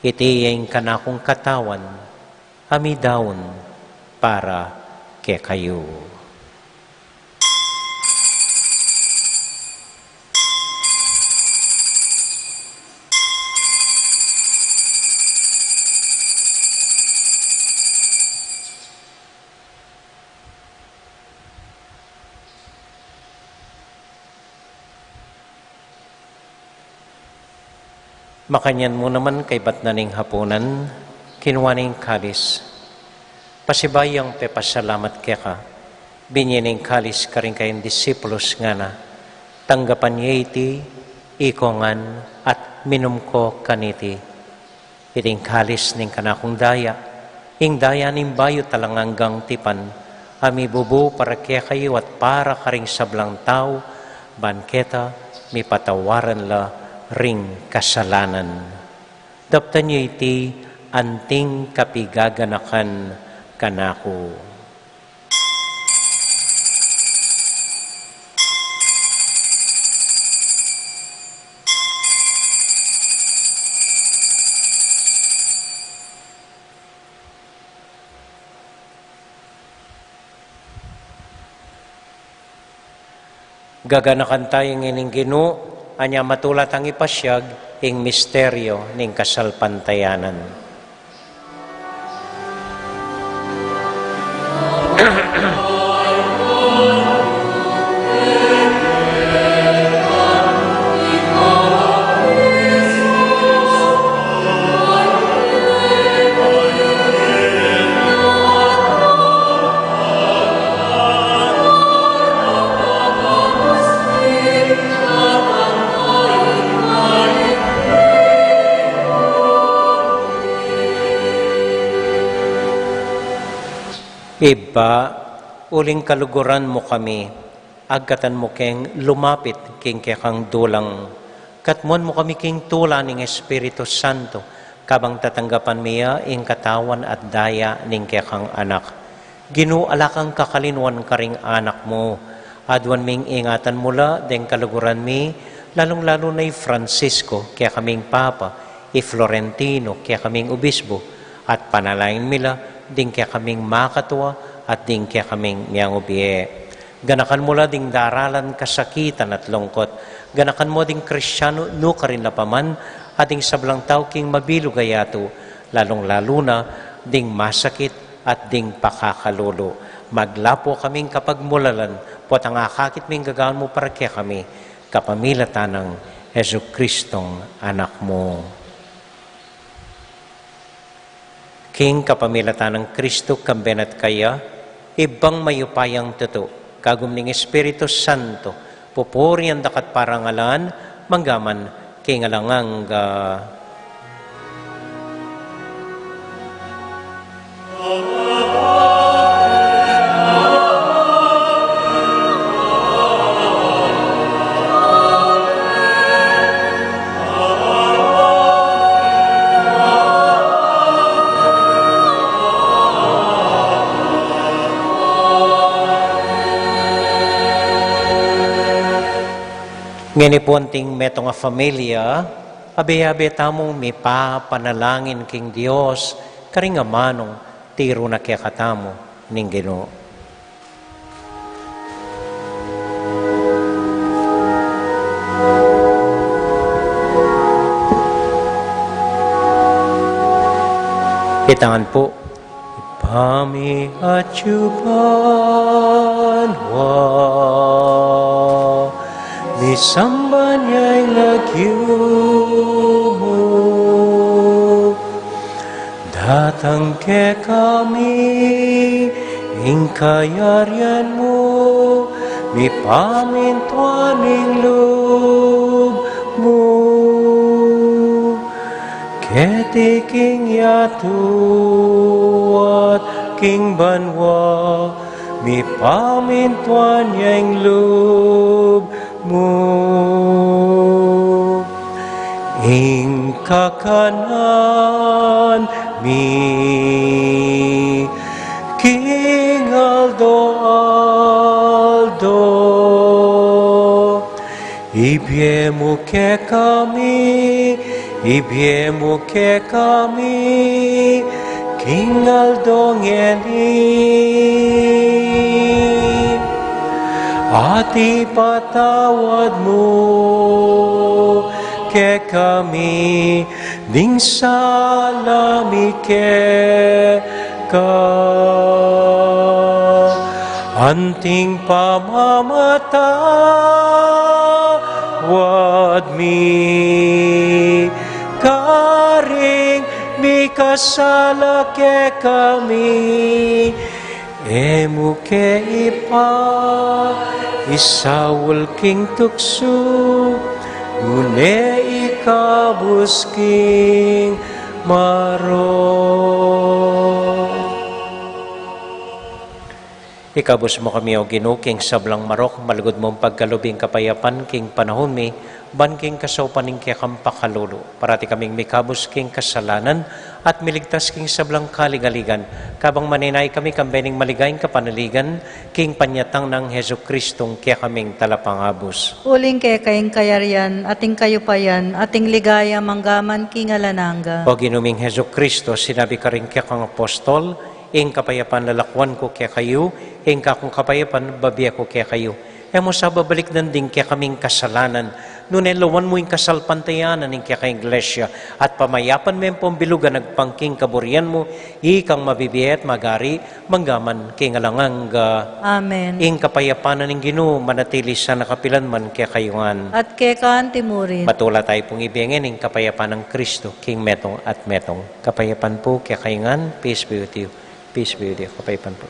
Iti ya ing kanakung katawan a midaun para kekayu. Makanyan mu naman kaybat na ning hapunan, kinua ne ing kalis. Pasibayu yang pepasalamat keka, binie ne ing kalis karing kayang disipulus, ngana: Tanggapan ye iti ikong ngan at minum ko kaniti. Iti ing kalis ning kanakung daya, ing daya ning bayu at alang anggang tipan, A mibubu para kekayu at para karing sablang tau, ban keta mipatawaran la ring kasalanan. Daptan yu iti anting kapigaganakan kanaku. Gaganakan taya ing Ginu, anya matula tang ipasiag ing misteryo ning kasalpantayanan. Ibpa, uling kaluguran mu kami, agkatan mu keng lumapit king kekang dulang. Katmuan mu kami king tula ning Espiritu Santo, kabang tatanggapan mi ya ing katawan at daya ning kekang Anak. Ginu, ala kang kakalinuan karing anak mu. Aduan ming ingatan mu la deng kaluguran mi, lalung-lalu na i Francisco, kekaming Papa, i Florentino, kekaming Obispo, at panalangin mi la ding kekaming makatua at ding kekaming miyangubie. Ganakan mu la ding daralan kasakitan at lungkut. Ganakan mu ding Kristiano nukarin la pa man, at ding sablang tau king mabilug a yatu, lalung-lalu na ding masakit at ding pakakalulu. Maglapu kaming kapagmulalan, potang akakit ming gagawan mu para kekami, kapamilatan nang Jesucristong Anak mu. King kapamilatan nang Kristo, kambe na at kaya, Ibpang mayupayang tutu, kagum ning Espiritu Santo, pupurian da ka at parangalan, mangga man king alang angga. Ngeni pu anting metung a familia, abe-abe tamung mipapanalangin king Dios, karing amanung tiru na kekatamu ning Ginu. Itangan pu. Ibpa mi atsu ka banua, misamban ya ing lagyu mu. Datang kekami ing kayarian mu, mipamintuan ing lub mu. Keti king yatu at king banua, mipamintuan ya ing lub mu. Ing kakanan mi king aldo-aldo, ibie mu kekami, ibie mu kekami king aldo ngeni. At ipatawad mu kekami ding sala mi keka, anting pamamatawad mi karing mikasala kekami. E mu ke, Ibpa, isaul king tuksu, nune ikabus king marok. Ikabus mu kami, O Ginu, king sablang marok, malugud mung pagkalub ing kapayapan king panahun mi, ban king kasaupan ning kekang pakalulu, parati kaming mikabus king kasalanan, at miligtas king sablang kaligaligan, kabang maninaya kami kambe ning maligayang kapanaligan, king panyatang nang Jesucristong kekaming Talapangabus. Uling keka ing kayarian, at ing kayupayan, at ing ligaya manggaman king alang angga. O Ginu ming Jesucristo, sinabi karing kekang apostol, ing kapayapan lalakuan ku kekayu, ing kakung kapayapan bibie ku kekayu. E mu sa babalikdan ding kekaming kasalanan, nune lawan mu ing kasalpantayanan ning kekang Iglesia, at pamayapan me ing pambilugan agpang king kaburian mu, ikang mabibie at magari, manggaman king alang angga. Amen. Ing kapayapan ning Ginu manatili sana kapilan man kekayu ngan. At keka anti murin. Matula tayu pung ibie ngan ing kapayapan nang Kristo king metung at metung. Kapayapan pu kekayu ngan, peace be with you. Peace be with you. Kapayapan pu.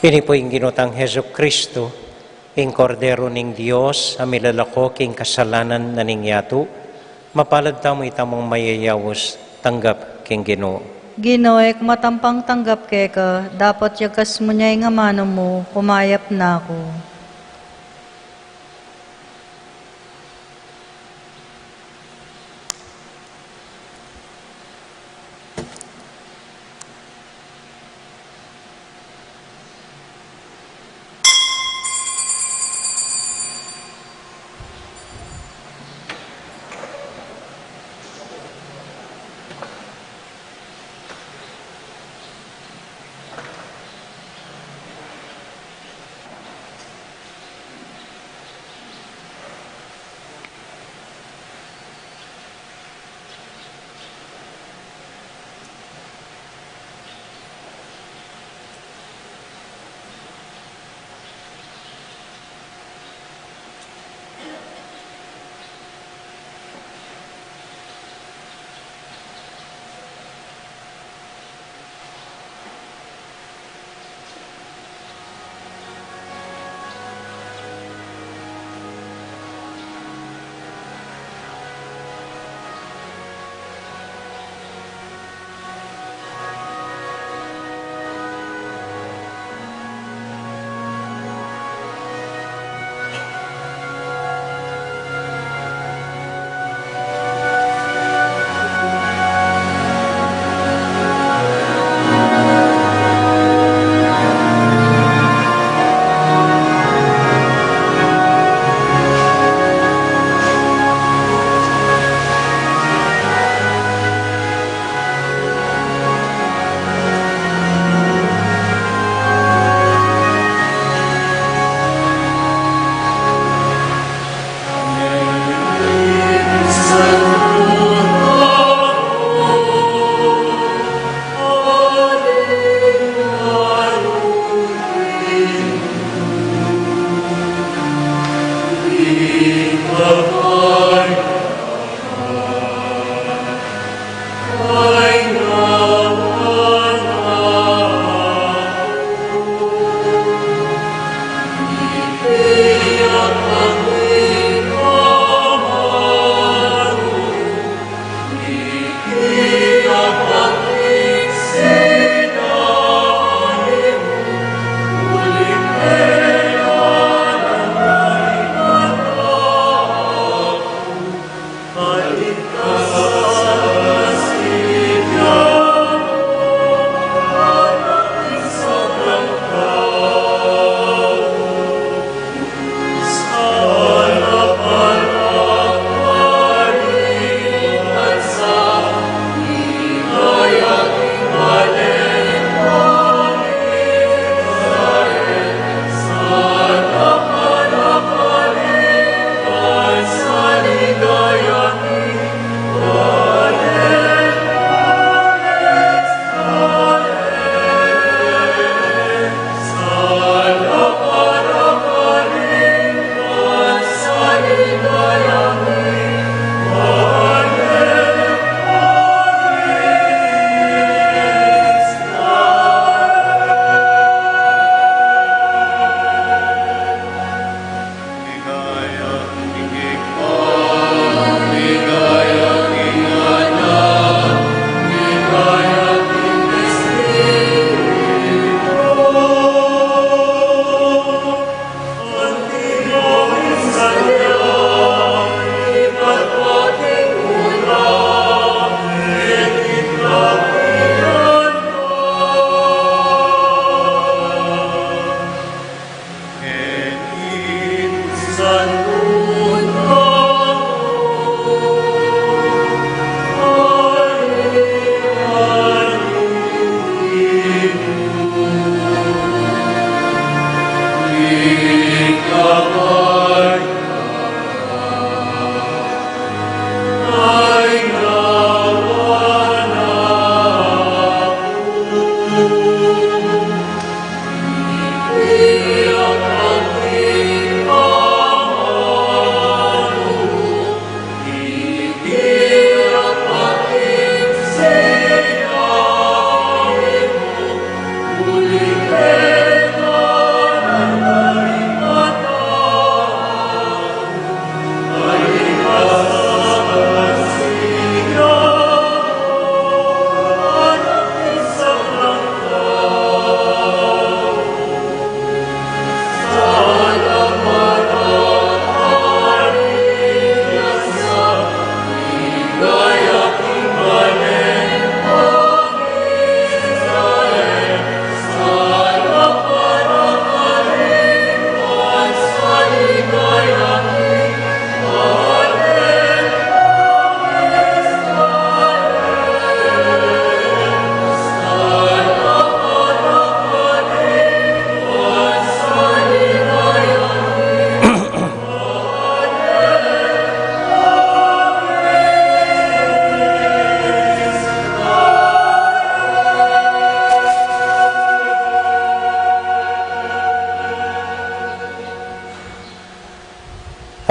Ini pu ing Ginu tang Jesucristo, ing Kordero ning Dios, a milalako king kasalanan na ning yatu. Mapalad tamu, itamu ing mayayaus, tanggap king Ginu. Ginu, e ku matampang tanggap keka, dapot yagkas mu ne ing amanu mu, kumayap na ku.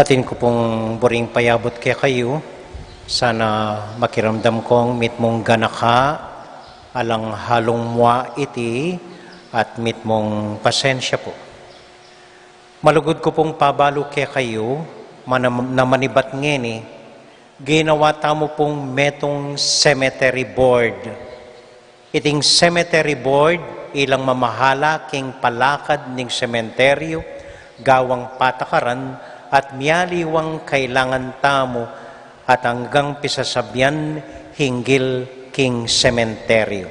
Atin ku pung buring payabut kekayu, sana makiramdam kong mitmung ganaka, alang halung mua iti, at mitmung pasensya pu. Malugud ku pung pabalu kekayu, mana-, na manibat ngeni, ginawa tamu pung metung cemetery board. Iting cemetery board, ilang mamahala king palakad ning sementeryu, gawang patakaran at mialiwang kailangan tamu at anggang pisasabian hinggil king sementeryu.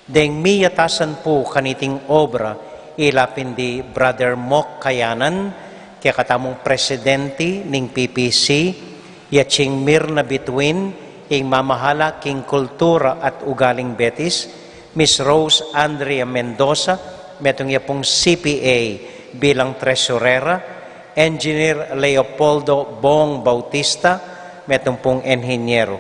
Deng miyatasan pu kaniting obra, ila pin di Brother Mok Kayanan, kekatamung presidenti ning P P C, ya ching Mirna Bituin, ing mamahala king kultura at ugaling Betis, Miss Rose Andrea Mendoza, metung ya pung C P A bilang tresurera, Engineer Leopoldo Bong Bautista, metung pung enhinyero,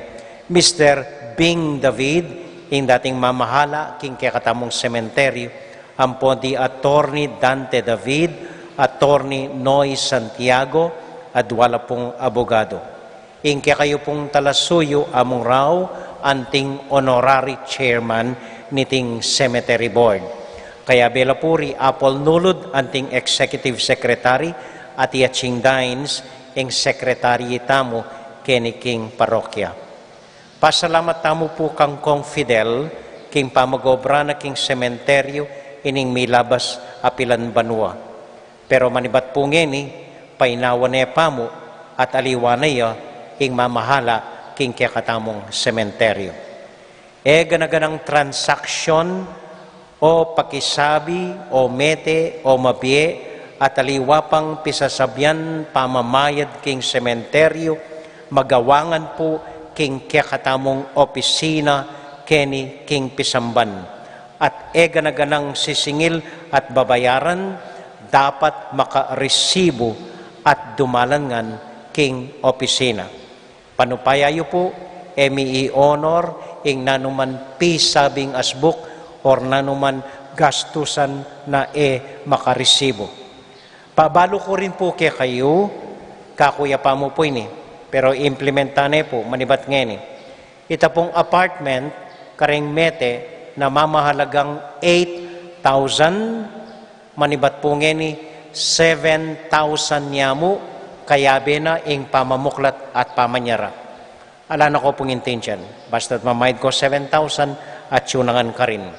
Mister Bing David, ing dating mamahala king kekatamung sementeryu, ampo di Attorney Dante David, Attorney Noy Santiago, at dua la pung abogado. Ing kekayu pung talasuyu, Among Rao, anting honorary chairman niting cemetery board. Kayabe la pu ri Apol Nulud, anting executive secretary, at i Aching Dines, ing secretary tamu keni king parokya. Pasalamat tamu pu kang Kong Fidel, king pamag-obra na king sementeryu ining milabas a pilan banua. Pero manibat pu ngeni, painawa ne pamu at aliwa na ya ing mamahala king kekatamung sementeryu. E gana-ganang transaksyon o pakisabi o mete o mabie at aliwa pang pisasabian pamamayad king sementeryu, magawangan pu king kekatamung opisina keni king pisamban. At e gana-ganang sisingil at babayaran, dapat makaresibo at dumalan ngan king opisina. Panupaya yu pu, e mi i-honor ing nanuman pisabing asbuk or nanuman gastusan na e makaresibo. Pabalu ku rin pu kekayu, kaku ya pa mu pu ini, pero implementan ne pu, manibat ngeni. Ita pung apartment, kareng mete, na mamahalagang eight thousand, manibat pu ngeni, seven thousand ya mu, kayabe na ing pamamuklat at pamanyara. Ala na ko pung intindian, basta't mamayad ko seven thousand at yu na ngan karin.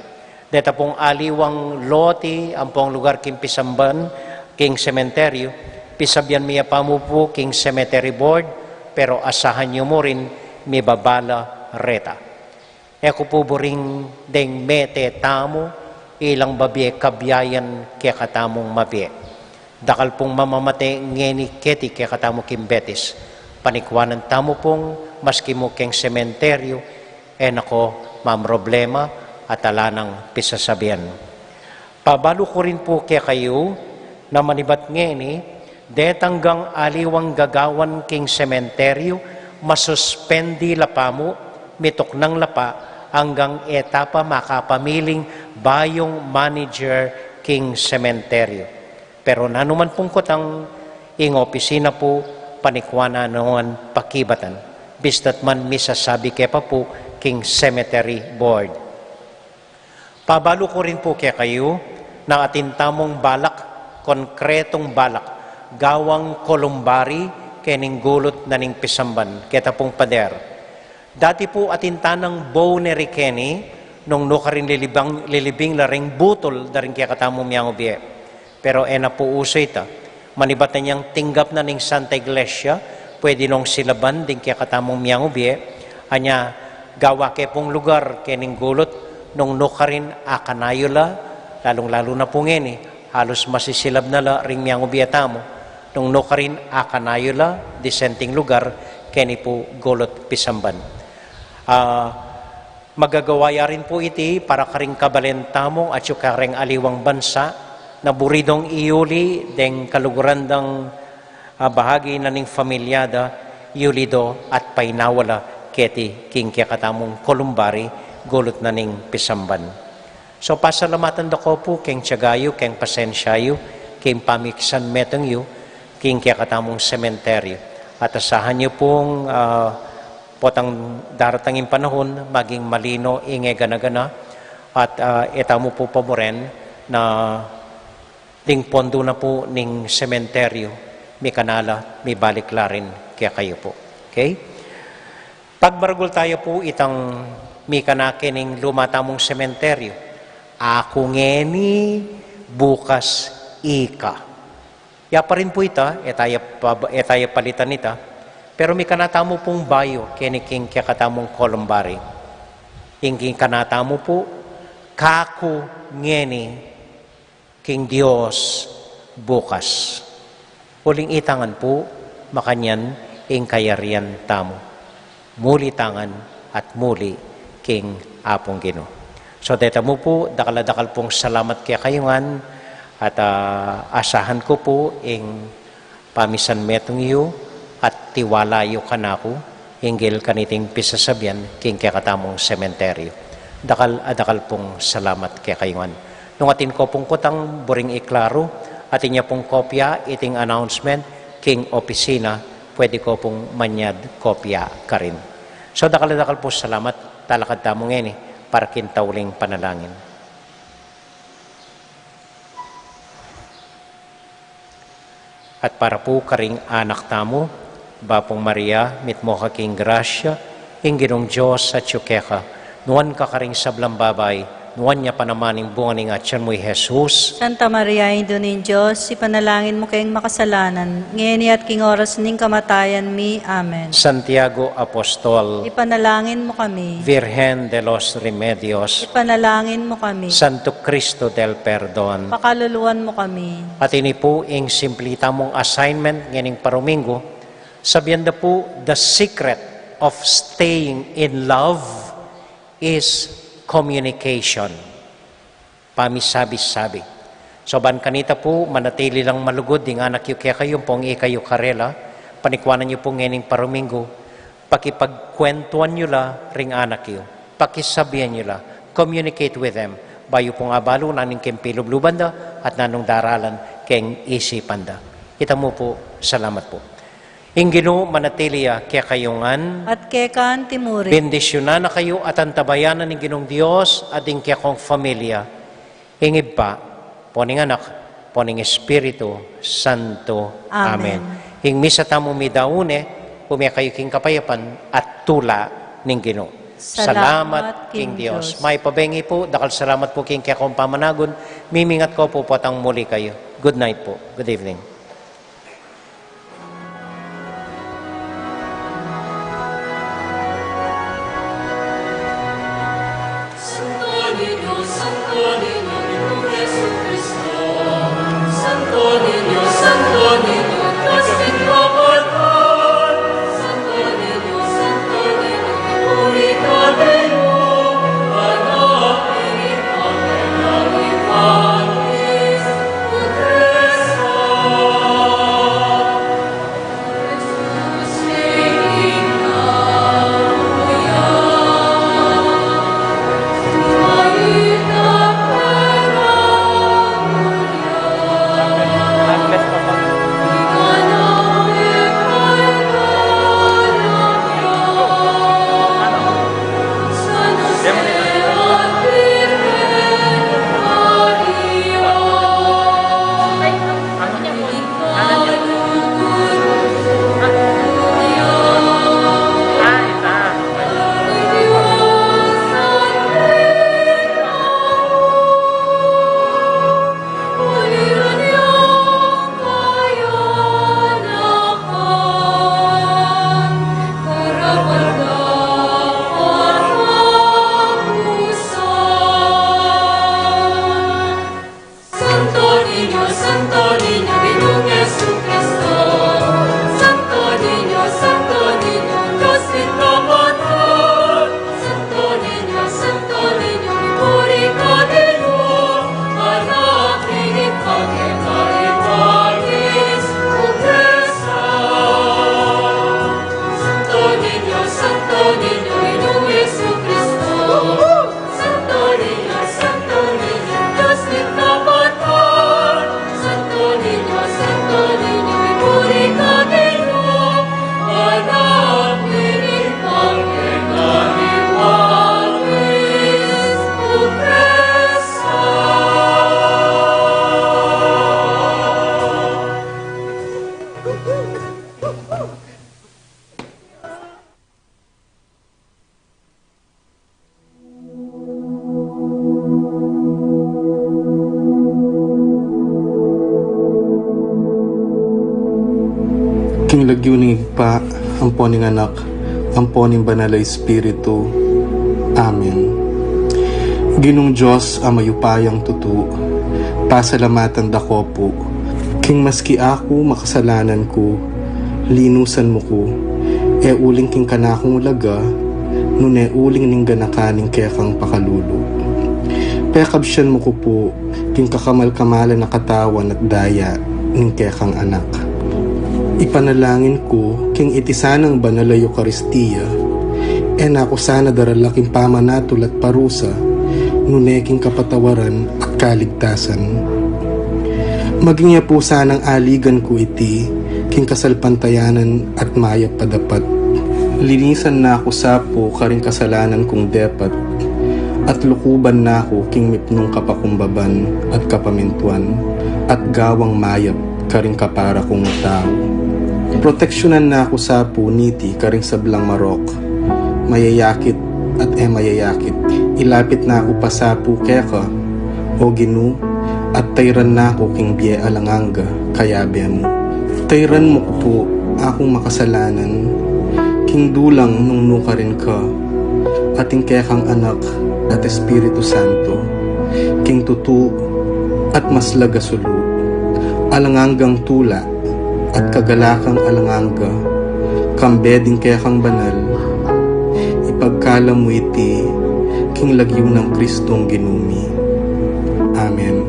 Deta pung aliwang lote ampong lugar king pisamban, king sementeryu, pisabian mi ya pa mu pu king cemetery board, pero asahan yu mu rin mibabala reta. E ku pu buring deng mete tamu, ilang babie kabiayan kekatamung mabie. Dakal pung mamamate ngeni keti kekatamu king Betis. Panikuanan tamu pung maski mu keng sementeryu, e na ko mamroblema at ala nang pisasabian. Pabalu ku rin pu kekayu, na manibat ngeni, detang gang aliwang gagawan king sementeryu, masuspendi la pa mu, mituknang la pa, anggang e ta pa makapamiling bayung manager king sementeryu. Pero nanuman pung kutang, ing opisina pu, panikuanan ngan pakibatan. Bista't man misasabi ke pa pu king cemetery board. Pabalu ku rin pu kekayu, na atin tamung balak, konkretung balak, gawang kolumbari kening gulut na ning pisamban, keta pung pader. Dati pu atin tanang boundary keni, nung nukarin lilibang, lilibing la ring butul da ring kekatamung miangubie. Pero e na pu usu ita. Manibat na niang tinggap na ning Santa Iglesia, pwede nong silaban ding kekatamung miangubie, anya gawa ke pung lugar kening gulut, nung nukarin akanayu la, lalung-lalu na pu ngeni, halus masisilab na la ring miangubie tamu, nung nukarin akanayu la, disenting lugar, keni pu gulut pisamban. Ah, magagawa ya rin pu iti para karing kabalen tamu at yu kareng aliwang bansa, na buri dong iyuli deng kaluguran dang, ah, bahagi na ning familia da, iyuli do at painawa la keti king kekatamung kolumbari gulut na ning pisamban. So, pasalamatan da ko pu keng tiyaga yu, keng pasensya yu, keng pamikisan metung yu, king kekatamung sementeryu. At asahan yu pung, ah, potang daratang ing panahun, maging malino ing e gana-gana, at, ah, e tamu pu pamuren na ding pondo na pu ning sementeryu, mikanala, mibalik la rin kekayu pu. Okay? Pagmaragul tayu pu itang mikana kening luma tamung sementeryu. Aku ngeni, bukas ika. Ya pa rin pu ita, e taya pa-, e taya palitan ita. Pero mikana tamu pung bayu, keni king kekatamung kolumbari. Ing mikana tamu pu, kaku ngeni, king Dios bukas. Uling itangan pu, makanyan ing kayarian tamu. Muli tangan at muli king Apung Ginu. So, deta mu pu, dakal a dakal pung salamat kekayu ngan, at, ah, asahan ku pu ing pamisan metung yu at tiwala yu kanaku, inggil kaniting pisasabian king kekatamung sementeryu. Dakal a dakal pung salamat kekayu ngan. Nung atin ko pung kutang buring iklaru, atin ya pung kopya iting announcement king opisina, pwede ko pung manyad kopya karin. So, dakal a dakal pung salamat, talakad tamu ngeni para king tauling panalangin. At para pu karing anak tamu, Bapung Maria, mitmu ka king grasya, ing Ginung Dios atyu keka, nuan ka karing sablang babai, Nuan ya pa naman ing bunga ning atyan mu, i Jesus. Santa Maria, Indu ning Dios, ipanalangin mu keng makasalanan, ngeni at king oras ning kamatayan mi. Amen. Santiago Apostol, ipanalangin mu kami. Virgen de los Remedios, ipanalangin mu kami. Santo Cristo del Perdon, pakaluluan mu kami. At ini pu ing simple tamung assignment ngening paruminggu. Sabian da pu, the secret of staying in love is communication. Pamisabi-sabi. So, ban kanita pu, manatili lang malugud ing anak yu kekayu, ampong ikayu karela, panikuanan yu pu ngening paruminggu, pakipagkwentuan yu la ring anak yu, pakisabian yu la, communicate with them, bayu pung abalu nanu ing keng pilubluban da at nanung daralan keng isipan da. Ita mu pu, salamat pu. Ing Ginu manatili ya kekayu ngan. At keka anti murin. Bendisyunan na kayu at antabayanan ning Ginung Dios at ing kekong familia, ing Ibpa, ampo ning Anak, ampo ning Espiritu Santo. Amen. Amen. Ing misa tamu midaun ne, ume kayu king kapayapan at tula ning Ginu. Salamat king Dios. Mayap a bengi pu, dakal salamat pu king kekong pamanagun, mimingat ko pu potang muli kayu. Good night pu. Good evening. Santo Niño, Santo Niño, Ginung Jesucristo. Santo Niño, Santo Niño, Dios ning kapatad. Santo Niño, Santo Niño, mimuri ka kanu, anak ning Ibpa keka Ibpa Jesucristo. Santo Niño, Santo Niño, Ginung Jesucristo. Santo Niño, Santo Niño, Dios ning kapatad. Santo Niño, Santo Niño, mimuri ka kanu, anak ning Ibpa keka Ibpa Jesucristo. King lagyu ning Ibpa, ampo ning Anak, ampo ning Banal a Espiritu. Amen. Ginung Dios a mayupayang tutu, pasalamatan da ko pu, king maski aku makasalanan ku, linusan mu ku, e uling king kanakung laga, nune uling ning ganakan ning kekang pakalulu. Pekabsian mu ku pu king kakamal-kamalan a katawan at daya ning kekang Anak. Ipanalangin ku king iti sanang banal a Eukaristia, e na ku sana darala king pamanatul at parusa, nune king kapatawaran at kaligtasan. Maging ya pu sanang aligan ku iti king kasalpantayanan at mayap a dapat. Linisan na ku sa pu karing kasalanan kung depat, at lukuban na ku king mipnung kapakumbaban at kapamintuan, at gawang mayap karing kapara kung tau. Proteksyunan na ku sa pu niti karing sablang marok, mayayakit at e mayayakit, Ilapit na ku pasapu keka, O Ginu, at tayran na ku king bie alang angga kayabe mu. Tayran mu ku pu akung makasalanan king dulang nung nukarin ka, at ing kekang Anak at Espiritu Santo, king tutu at maslag a sulu, alang anggang tula at kagalakan alang angga, kambe ding kekang banal, ipagkalub mu iti king lagyu nang Kristong Ginu mi. Amen.